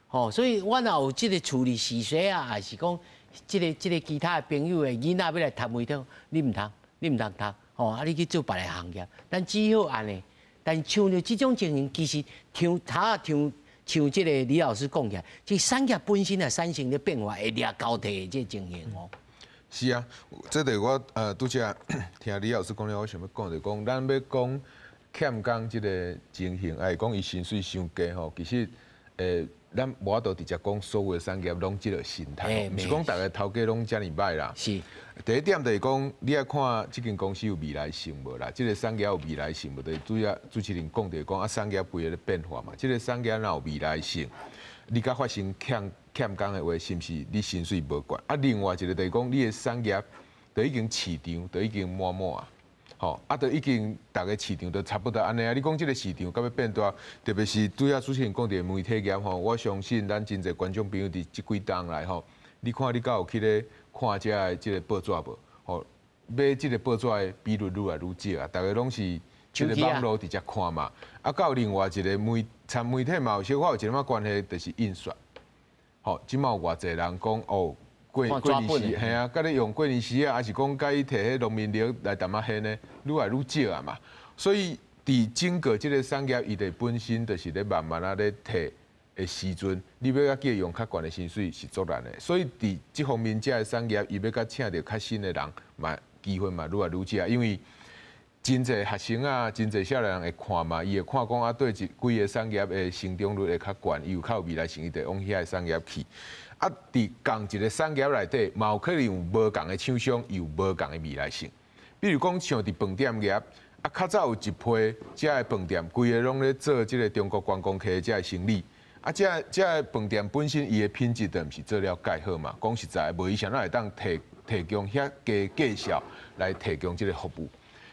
吼，所以我若有這个處理時勢啊，還是講這个其他的朋友的囡仔欲來讀媒體，你毋通，你毋通讀，吼，啊，你去做別个行業。但只好按呢，但像著這種情形，其實像他像。像這个李老師講起來，這產業本身啊產生的變化，會掠交替的這个情形哦。是啊，這個我拄才聽李老師講了，我想欲講就講，咱欲講欠工這个情形，還是講伊薪水傷低吼，其實咱無法度直接講所有的產業攏這个心態，毋是講逐个頭家攏遮爾歹啦。第一點就是講，你愛看這間公司有未來性無啦？這个產業有未來性無？就是主要主持人講就是講啊，產業規个咧變化嘛。這个產業若有未來性，你佮發生欠工的話，是毋是你薪水無懸？啊，另外一个就是講，你的產業都已經市場都已經滿滿啊。吼，啊，都已經逐个市場都差不多按呢啊。你講這个市場敢欲變大，特別是拄仔主持人講著媒體業吼，我相信咱真濟觀眾朋友佇這幾冬來吼，你看你敢有去咧看遮的這个報紙無？吼，買這个報紙的比率愈來愈少啊，逐个攏是這个網路直接看嘛。啊，閣有另外一个媒參媒體嘛有小可有一點仔關係，就是印刷。吼，這馬有偌濟人講哦。過過年時，嘿啊，佮你用過年時啊，還是講佮伊提彼農民曆來淡仔還呢，愈來愈少啊嘛。所以，佇整個這个產業，伊就本身就是咧慢慢仔咧退的時陣，你欲閣叫伊用較懸的薪水是足難的。所以，佇這方面，這个產業，伊欲閣請著較新的人，嘛機會嘛愈來愈少，因為真濟學生啊，真濟少年人會看嘛，伊會看講啊，對一幾个產業的成長率會較懸，伊有較有未來性，伊就往遐个產業去。啊，佇仝一个產業內底，嘛有可能有無仝的廠商，伊有無仝的未來性。比如講，像佇飯店業，啊，較早有一批遮的飯店，規个攏咧做這个中國觀光客的遮的生意。啊，遮的飯店本身伊的品質就毋是做了蓋好嘛。講實在，無伊啥哪會當提供遐低價數來提供這个服務。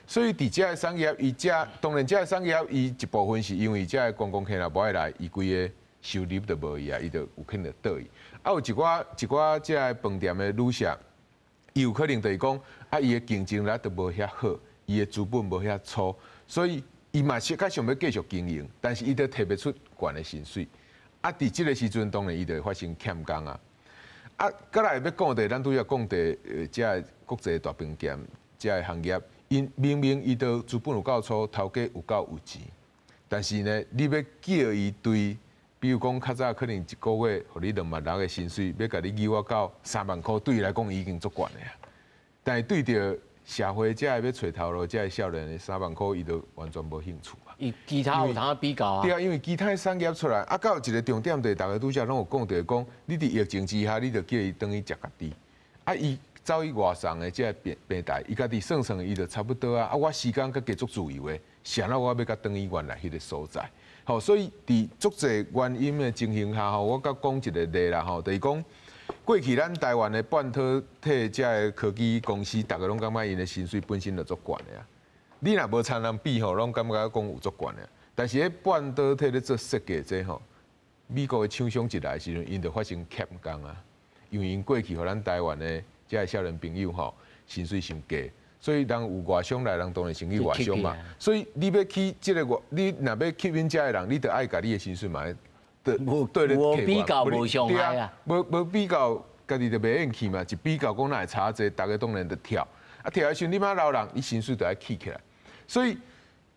所以佇遮的產業，伊遮當然遮的產業，伊一部分是因為遮的觀光客若無愛來，伊規个收入就無去啊，伊就有可能倒去。啊，有一寡遮个飯店的旅社，伊有可能就是講，啊，伊的競爭力就無遐好，伊的資本無遐粗，所以伊嘛是較想欲繼續經營，但是伊就提袂出懸的薪水。啊，佇這个時陣，當然伊就會發生欠工啊。啊，閣來欲講的，咱拄才講著，遮个國際大飯店遮个行業，𪜶明明伊都資本有夠粗，頭家有夠有錢，但是呢，你欲叫伊對，比如講較早可能一个月予你2萬6的薪水，欲共你挹到3萬箍，對伊來講已經足懸的啊。但是對著社會遮个欲揣頭路遮个少年的3萬箍，伊就完全無興趣嘛。伊其他有通比較啊。對啊，因為其他的產業出來，啊，閣有一個重點就是，逐家拄才攏有講著講，你佇疫情之下，你就叫伊轉去食家己，啊，伊走去外送的這个平台，伊家己算算，伊就差不多啊。啊，我時間閣加足自由的，啥人我欲閣轉去原來彼个所在。吼，所以佇足濟原因的情形下吼，我閣講一個例啦吼，就是講過去咱台灣的半導體遮个科技公司，逐个攏感覺𪜶的薪水本身就足懸的啊。你若無參人比吼，攏感覺講有足懸的。但是彼半導體咧做設計這吼，美國的廠商一來的時陣，𪜶就發生欠工啊。因為𪜶過去予咱台灣的遮个少年朋友吼，薪水傷低，所以人有外商來，人當然先去外商嘛。所以你欲去這个外，你若欲吸引遮个人，你就愛共你的薪水嘛，對對咧無比較無傷害啊。無比較，家己就袂用去嘛。一比較講哪會差濟，逐个當然就跳。啊，跳的時陣你欲留人，你薪水就愛起起來。所以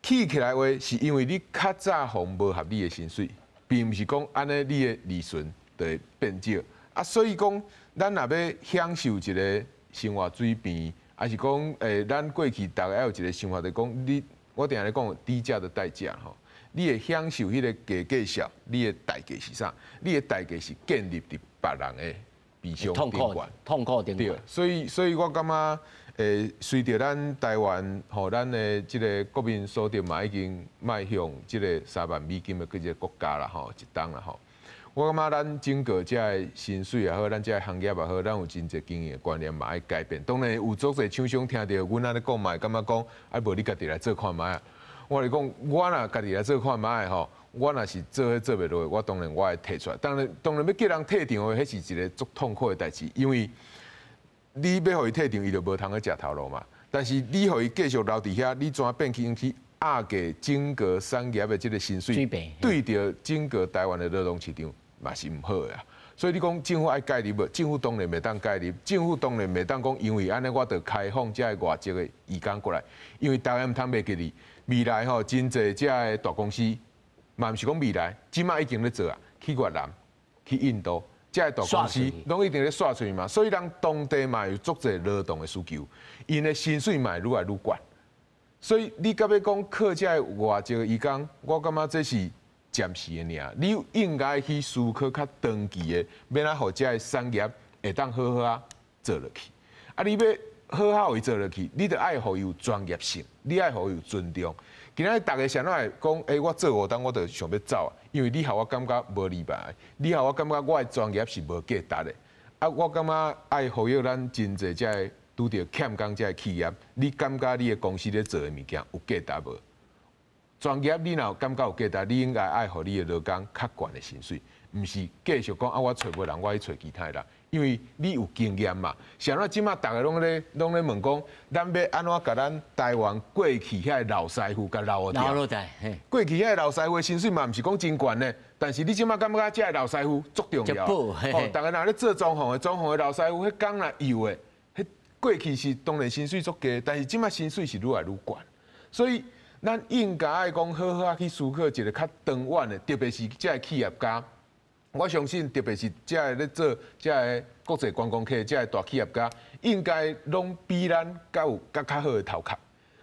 起起來話，是因為你較早予無合理的薪水，並毋是講按呢你的利潤就會變少。啊，所以講，咱若欲享受一个生活水平，還是講，咱過去逐个愛有一个想法，就是講你，我定定咧講低價的代價吼，你會享受彼个低價數，你的代價是啥？你的代價是建立佇別人的悲伤痛苦，痛苦对，所以我感觉，随著咱台灣吼，咱的這个國民所得嘛已經邁向這个3萬美金的這个國家啦吼，一冬啦吼。我感覺咱整個這个薪水也好，咱這个行業也好，咱有真濟經營的觀念嘛愛改變。當然有足濟廠商聽著阮按呢講嘛，會感覺講，啊無你家己來做看覓啊。我咧講，我若家己來做看覓吼，我若是做彼做袂落，我當然我會退出來。當然欲叫人退場的，彼是一个足痛苦的代誌，因為你欲予伊退場，伊就無通去食頭路嘛。但是你予伊繼續留佇遐，你怎變成去壓低整個產業的這个薪水，對著整個台灣的勞動市場嘛是毋好的啊。所以你講政府愛介入無？政府當然袂當介入，政府當然袂當講，因為按呢我就開放這个外籍的移工過來，因為台灣毋通袂記得，未來吼真濟這个大公司，嘛毋是講未來，這馬已經咧做啊，去越南、去印度，這个大公司攏一定咧煞出去嘛，所以人當地嘛有足濟勞動的需求，𪜶的薪水嘛會愈來愈懸。所以你到尾講靠這个外籍的移工，我感覺這是暫時的爾。你應該去思考較長期的，欲按怎予這个產業會當好好仔做落去。啊，你欲好好予伊做落去，你著愛予伊有專業性，你愛予伊有尊重。今仔日逐个啥怎會講？欸，我做五冬我就想欲走啊，因為你予我感覺無禮貌，你予我感覺我的專業是無價值的。啊，我感覺愛呼籲咱真濟這个拄著欠工這个企業，你感覺你的公司咧做的物件有價值無？專業你若有感覺有價值，你應該愛予你的勞工較懸的薪水，毋是繼續講啊，我揣無人，我去揣其他的人，因為你有經驗嘛。像咱這馬逐个攏咧問講，咱欲按怎共咱台灣過去遐个老師傅共留落來？過去遐个老師傅的薪水嘛，毋是講真懸的，但是你這馬感覺這个老師傅足重要。哦，逐个若咧做裝潢的，裝潢的老師傅，彼工若油的，彼過去是當然薪水足低，但是這馬薪水是愈來愈懸，所以咱應該愛講好好仔去思考一个較長遠的，特別是這个企業家，我相信特別是這个咧做這个國際觀光客這个大企業家，應該攏比咱較有較較好的頭殼。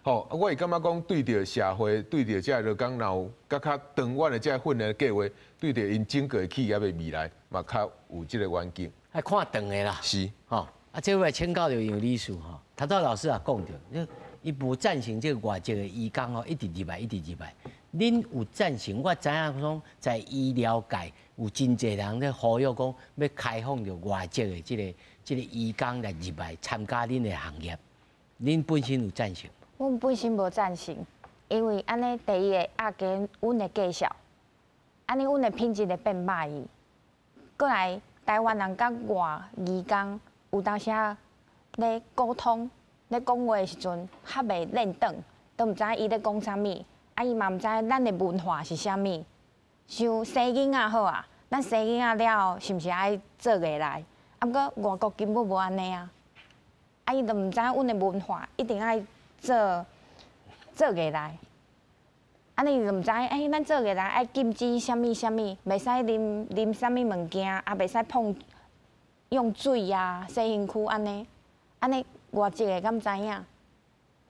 吼，我會感覺講對著社會，對著這个勞工，若有較較長遠的這个訓練計劃，對著𪜶整個企業的未來嘛較有這个遠景。愛看長的啦。是。吼，啊，這位請教著楊理事吼，頭拄老師也講著，伊無贊成這个外籍的移工吼，一直入來，一直入來。恁有贊成？我知影講在醫療界有真濟人咧呼籲講，欲開放著外籍的這个移工來入來參加恁的行業。恁本身有贊成？阮本身無贊成，因為按呢第一个壓低阮的價數，按呢阮的品質會變歹去。過來台灣人佮外移工有當時仔咧溝通，咧講話的時陣較袂輪轉，都毋知伊咧講啥物，啊伊嘛毋知咱的文化是啥物。像生囡仔好啊，咱生囡仔了後是毋是愛做月內？啊，毋過外國根本無按呢啊，啊伊都毋知阮的文化一定愛做月內，按呢伊就毋知，欸，咱做月內愛禁止啥物啥物，袂使啉啉啥物物件，啊，袂使碰用水啊，洗身軀按呢，按呢外籍的敢知影？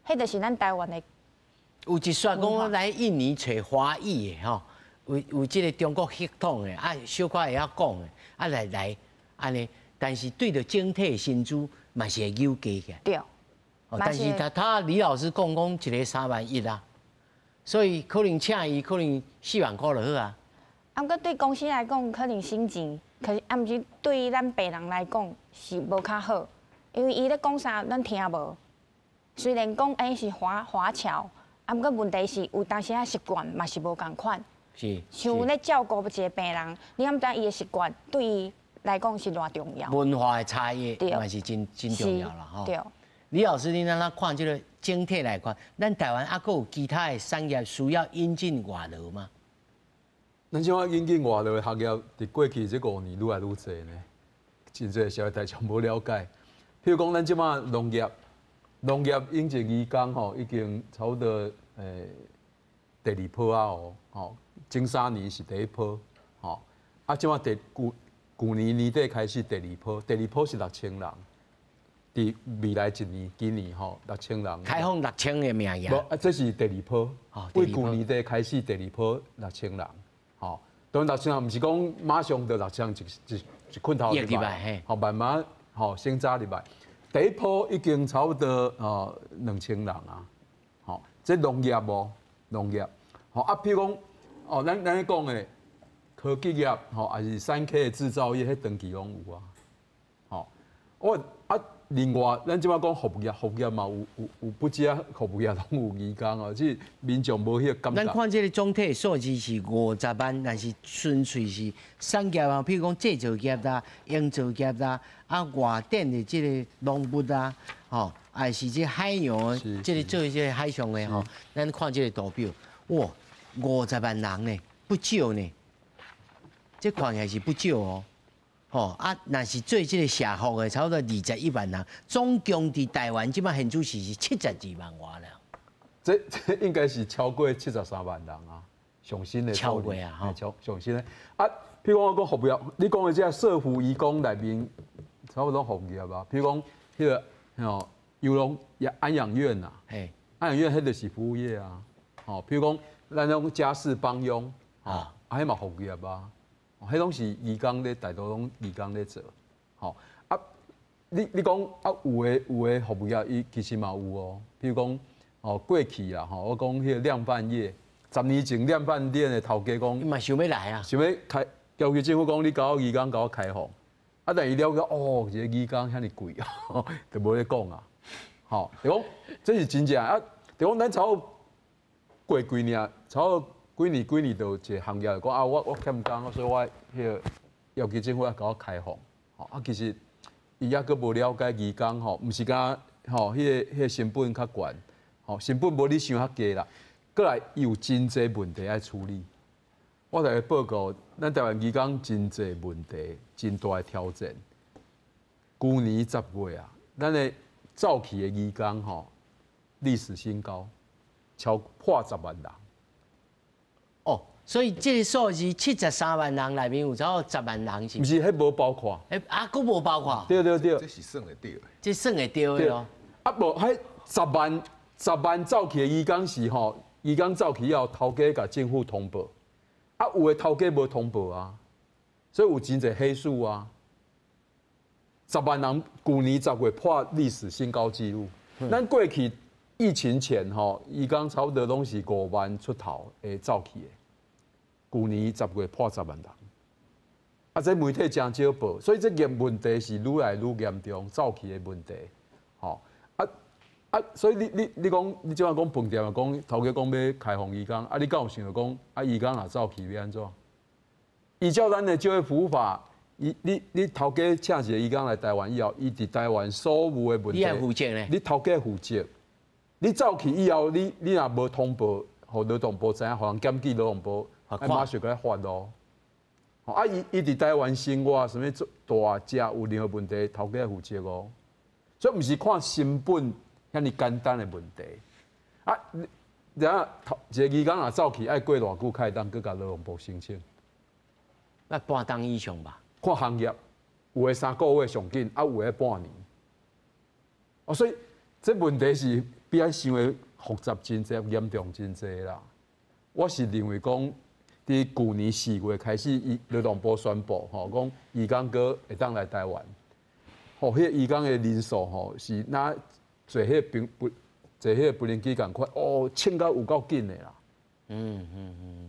彼就是咱台灣的。有一說講來印尼揣華裔的吼，有這个中國血統的，啊，小可會曉講的，啊來按呢，但是對著整體薪資嘛是會扭加起來。對。但是他李老師講講一个3萬1啊，所以可能請伊可能4萬塊就好啊。啊，毋過對公司來講可能省錢，可是啊，毋是對咱病人來講是無較好，因為伊咧講啥咱聽無。雖然講欸是華僑，啊，毋過問題是有當時仔習慣嘛是無仝款。是。像咧照顧一個病人，你敢知伊的習慣對伊來講是偌重要？文化的差異嘛是真真重要啦，吼。對。李老師，你按怎看這个整體來看，咱台灣猶閣有其他的產業需要引進外勞嗎？咱這馬引進外勞的行業，佇過去這5年愈來愈濟呢，真濟社會大眾無了解。譬如講，咱這馬農業，農業引進移工吼，已經差不多第二波啊哦，吼，前3年是第一波，吼，啊，這馬第舊年年底開始第二波，第二波是6000人。佇未來一年，今年吼6000人開放6000個名額。無啊，這是第二波。對舊年底開始第二波六千人，吼。當然6000人毋是講馬上就六千人一一一困頭入來，吼慢慢吼先早入來。第一波已經差不多哦2000人啊，吼，這農業無農業，吼啊，譬如講哦，咱咧講的科技業吼，還是3K 的製造業，彼長期攏有啊，吼，我啊，另外咱這擺講服務業，服務業嘛有不止啊，服務業攏有移工哦，這民眾無彼個感覺。咱看這個總體數字是50萬，但是純粹是產業啊，譬如講製造業啦、營造業啦。啊，外展的這個農物啊，吼，還是這海洋，這個做這個海上的吼，咱看這個圖表，哇，50萬人呢，不少呢，這看起來是不少哦，吼啊，若是做這個社福的，差不多21萬人，總共佇台灣這擺現主時是72萬外人。這應該是超過73萬人啊，上新的超過啊，吼，超上新的啊，譬如講我講服務業，你講的這個社福移工內面。差不多服務業吧，譬如講，彼個吼，有攏安養院呐，安養院彼就是服務業啊，吼，譬如講，咱種家事幫傭，啊，彼嘛服務業啊，彼攏是移工咧，大多攏移工咧做，吼，啊，你講啊，有的服務業伊其實嘛有哦，譬如講，哦，過去啦，吼，我講彼個量販業，10年前量販店的頭家講，伊嘛想欲來啊，想欲開，要求政府講，你共我移工共我開放。啊！但伊了解哦，一個移工遐爾貴，就無咧講啊。吼，就講這是真正啊。就講咱差不多過幾年，差不多幾年幾年就有一個行業講啊，我欠工，所以我彼個要求政府愛共我開放。吼啊，其實伊猶閣無了解移工吼，毋是敢吼，彼個成本較懸，吼成本無你想較低啦。閣來伊有真濟問題愛處理。我來報告，咱台灣移工真濟問題，真大的挑戰。舊年10月啊，咱的走去的移工吼，歷史新高，超破10萬人。哦，所以這個數字73萬人內面有超過10萬人是？毋是，彼無包括。欸，啊，閣無包括。對對對。這是算會著的。這算會著的咯。啊，無，彼10萬走去的移工是吼，移工走去以後，頭家共政府通報。啊，有的頭家無通報啊，所以有真濟黑數啊。10萬人，舊年10月破歷史新高紀錄。咱過去疫情前吼，移工差不多攏是5萬出頭會走去的。舊年10月破10萬人，啊，這媒體誠少報，所以這個問題是愈來愈嚴重，走去的問題，吼啊啊！所以你講，你這擺講飯店啊，講頭家講欲開放移工，啊，你敢有想著講啊？移工若走去欲按怎？依照咱的就業服務法，伊你頭家請一個移工來台灣以後，伊佇台灣所有的問題，你愛負責呢？你頭家負責。你走去以後，你若無通報，予勞動部知影，予人檢舉勞動部，馬上共伊罰咯。啊，伊佇台灣生活，啥物大食有任何問題，頭家負責哦。所以毋是看成本遐爾簡單的問題。啊，然後一個移工若走去，愛過偌久才會當閣共勞動部申請？那半冬以上吧。看行業，有的3個月上緊，啊有的半年。哦，所以這問題是比咱想的複雜真濟，嚴重真濟啦。我是認為講，佇舊年4月開始，伊勞動部宣布，吼，講移工閣會當來台灣。吼，彼個移工的人數吼是若坐彼個平不坐彼個無人機仝款，哦，衝到有夠緊的啦。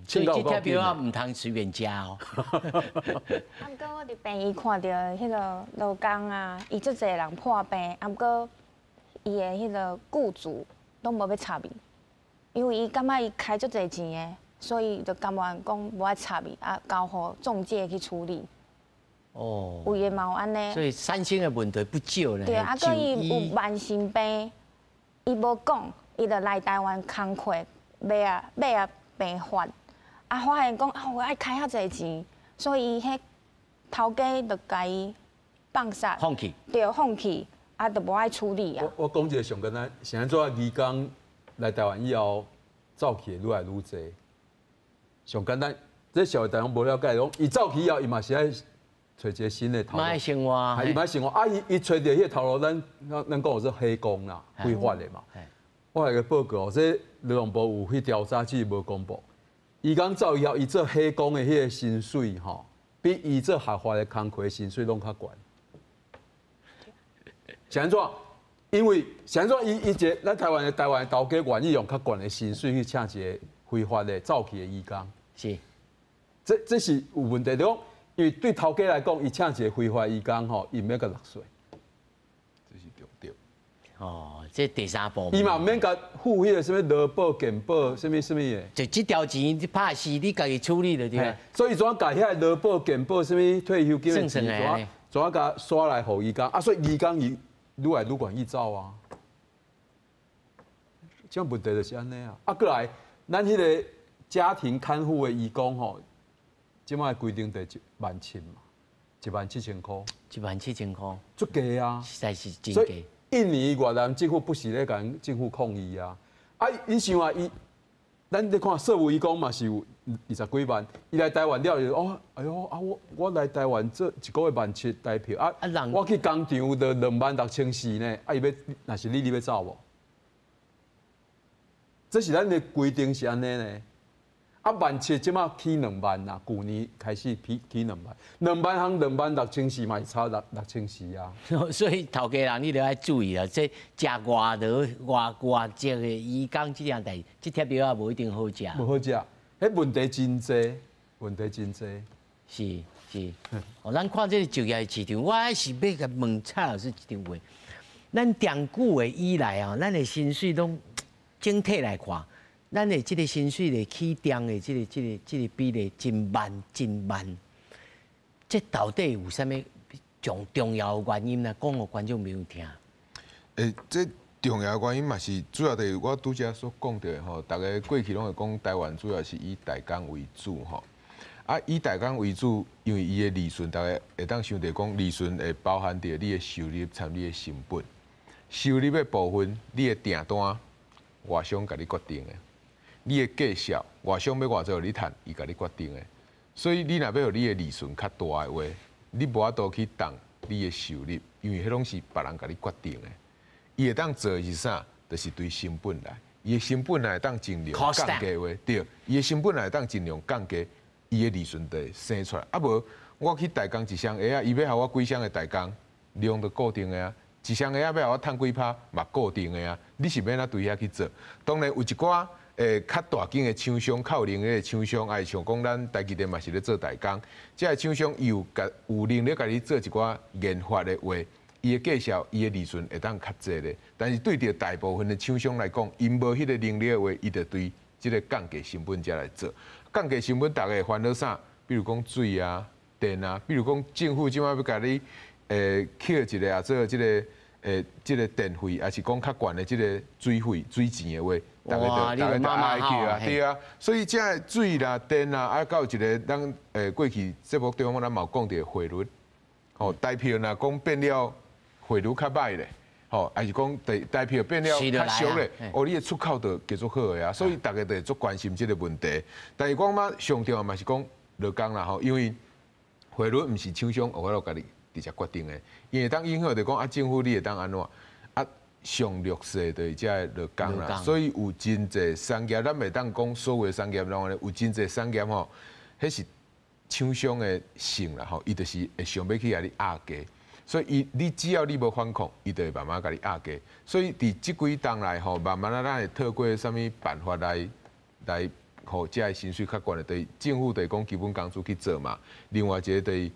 所以這貼票啊，毋通隨便食哦。啊，毋過我佇病院看著彼個勞工啊，伊足濟人破病，啊，毋過伊的彼個僱主攏無欲插伊，因為伊感覺伊開足濟錢的，所以就甘願講無愛插伊，啊，交予中介去處理。哦。有的嘛有按呢。所以產生的問題不少呢。對，啊，閣伊有慢性病，伊無講，伊就來台灣工課買啊買啊病發，啊發現講啊我愛開遐濟錢，所以伊彼頭家就共伊放殺，放棄，對，放棄，啊就無愛處理啊。我講一個上簡單，是按怎移工來台灣以後，走去的愈來愈濟。上簡單，這社會大眾無了解，講伊走去以後，伊嘛是愛揣一個新的頭路。嘛愛生活，伊嘛愛生活啊！伊揣著彼個頭路，咱講說黑工啦，非法的嘛。我來個報告，這勞動部有去調查，只是無公布。移工走以後，伊做黑工的彼個薪水吼，比伊做合法的工課薪水攏較懸。是按怎？因為是按怎？伊伊一個咱台灣的台灣的頭家願意用較懸的薪水去請一個非法的走去的移工。這是有問題，就講，因為對頭家來講，伊請一個非法移工吼，伊毋免共納稅。這是重點。哦，這第三步。伊嘛毋免共付彼個啥物勞保、健保、啥物啥物的。就這條錢，你拍死你家己處理就對了。所以怎共遐勞保、健保、啥物退休金的錢，怎怎共刷來予移工？啊，所以移工伊愈來愈願意走啊。這問題就是按呢啊。啊，閣來，咱彼個家庭看護的移工吼，這擺規定就1.7萬嘛，17,000箍。17,000箍。足低啊！實在是真低。印尼、越南政府不時咧共政府抗議啊！啊，你想啊，伊，咱咧看稅務移工嘛是有20幾萬，伊來台灣了就哦，哎喲啊，我來台灣做一個月1.7萬台票啊，我去工廠就26,400呢，啊，伊欲，若是你，你欲走無？這是咱的規定是按呢呢。啊，1.7萬這馬起2萬啦，舊年開始起兩萬，兩萬通26,400嘛是差六千四啊。所以頭家人你著愛注意啊，這食外勞外外籍的移工這樣代，這帖藥仔無一定好食。無好食，彼問題真濟，問題真濟。是是，哦，咱看這個就業市場，我還是欲共問蔡老師一條話。咱長久的以來啊，咱的薪水攏整體來看，咱的這個薪水的起漲的這個比例真慢真慢，這到底有啥物重要的原因呢？講予觀眾朋友聽。這重要的原因嘛是主要就是我拄才所講著的吼，逐家過去攏會講台灣主要是以代工為主吼，啊以代工為主，因為伊的利潤，逐家會當想著講利潤會包含著你的收入參你的成本，收入的部分，你的訂單外商共你決定的。你的價數，外商欲偌濟予你趁，伊共你決定的。所以你若欲予你的利潤較大的話，你無法度去動你的收入，因為彼攏是別人共你決定的。伊會當做的是啥？就是對成本來，伊的成本若會當盡量降低話，對，伊的成本若會當盡量降低，伊的利潤就會生出來。啊無，我去代工一雙鞋仔，伊欲予我幾雙的代工量就固定的啊。一雙鞋仔欲予我趁幾趴嘛固定的啊。你是欲按怎對遐去做？當然有一寡。較大間的廠商，較有能力的廠商，啊，像講咱台積電嘛是咧做代工，這个廠商伊有共有能力共你做一寡研發的話，伊的價數，伊的利潤會當較濟咧。但是對著大部分的廠商來講，𪜶無彼個能力的話，伊就對這个降低成本才來做。降低成本，逐家會煩惱啥？比如講水啊、電啊，比如講政府這擺欲共你扣一个啊，做這个這个電費，抑是講較懸的這个水費、水錢的話。逐家就逐家就愛去啊，對啊，所以這个水啦、電啦，啊，閣有一个咱過去節目中咱嘛有講著匯率，吼，台票若講變了匯率較䆀咧，吼，抑是講台票變了較俗咧，哦，你的出口就繼續好的啊，所以逐家就會足關心這个問題。但是我感覺上重要嘛是講勞工啦吼，因為匯率毋是廠商有法度家己直接決定的，伊會當影響著講啊，政府你會當按怎？上弱勢就是這个勞工啦，所以有真濟產業，咱袂當講所有的產業攏按呢，有真濟產業吼，彼是廠商的性啦吼，伊就是會想欲去共你壓價，所以伊你只要你無反抗，伊就會慢慢共你壓價。所以佇這幾冬來吼，慢慢仔咱會透過啥物辦法來，予這个薪水較懸的，就是政府就是講基本工資去做嘛。另外一个就是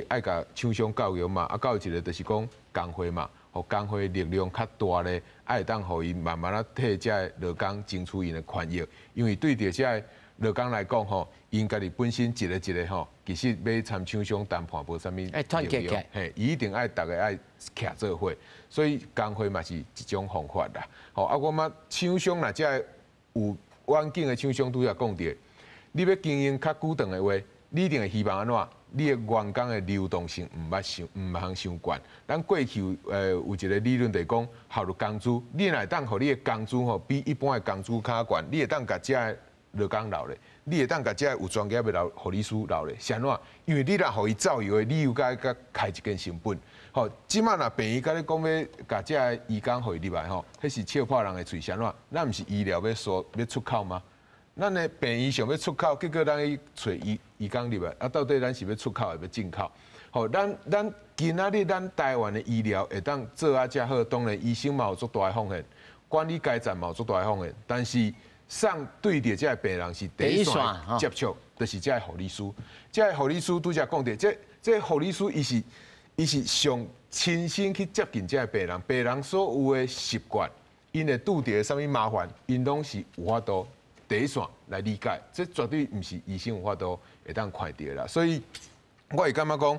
愛共廠商教育嘛，啊，閣有一個就是講工會嘛。予工會力量較大咧，會當予伊慢慢仔替這个勞工爭取𪜶的權益。因為對著這个勞工來講吼，𪜶家己本身一个一个吼，其實欲參廠商談判無啥物力量，嘿，伊一定愛逐家愛徛做伙，所以工會嘛是一種方法啦。吼，啊，我感覺廠商若這个有遠景的廠商拄才講著，你欲經營較久長的話，你一定會希望按怎？你的員工的流動性毋通傷懸。咱過去有一個理論就是講效率工資，你若會當予你的工資吼比一般的工資較懸，你會當共這个勞工留咧，你會當共這个有專業的留護理師留咧，是按怎？因為你若予伊走以後，你又閣閣開一間成本。吼，這擺若病院共你講欲共這个移工予伊入來吼，彼是笑破人的喙，是按怎？咱毋是醫療欲輸欲出口嗎？咱的病院想欲出口，結果咱去揣醫工入來，啊，到底咱是欲出口抑欲進口？吼，咱今仔日咱台灣的醫療會當做啊遮好，當然醫生嘛有足大的奉獻，管理階層嘛有足大的奉獻，但是上對著這个病人是第一線接觸，就是這个護理師。這个護理師拄才講著，這護理師伊是上親身去接近這个病人，病人所有的習慣，𪜶會拄著啥物麻煩，𪜶攏是有法度第一線來理解，這絕對毋是醫生有法度會當看著啦。所以我會感覺講，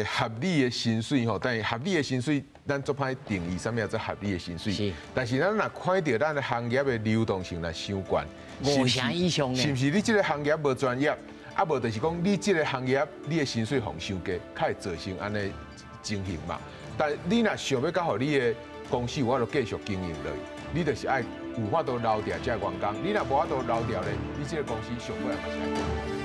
合理的薪水吼，但是合理的薪水，咱足歹定義啥物叫做合理的薪水。但是咱若看著咱的行業的流動性若傷懸，五成以上是毋是你這个行業無專業？啊，無就是講你這个行業你的薪水予傷低，較會造成按呢情形嘛。但你若想欲較予你的公司有法度繼續經營落去，你就是愛有法度留著這个員工。你若無法度留著咧，你這个公司上尾嘛是愛。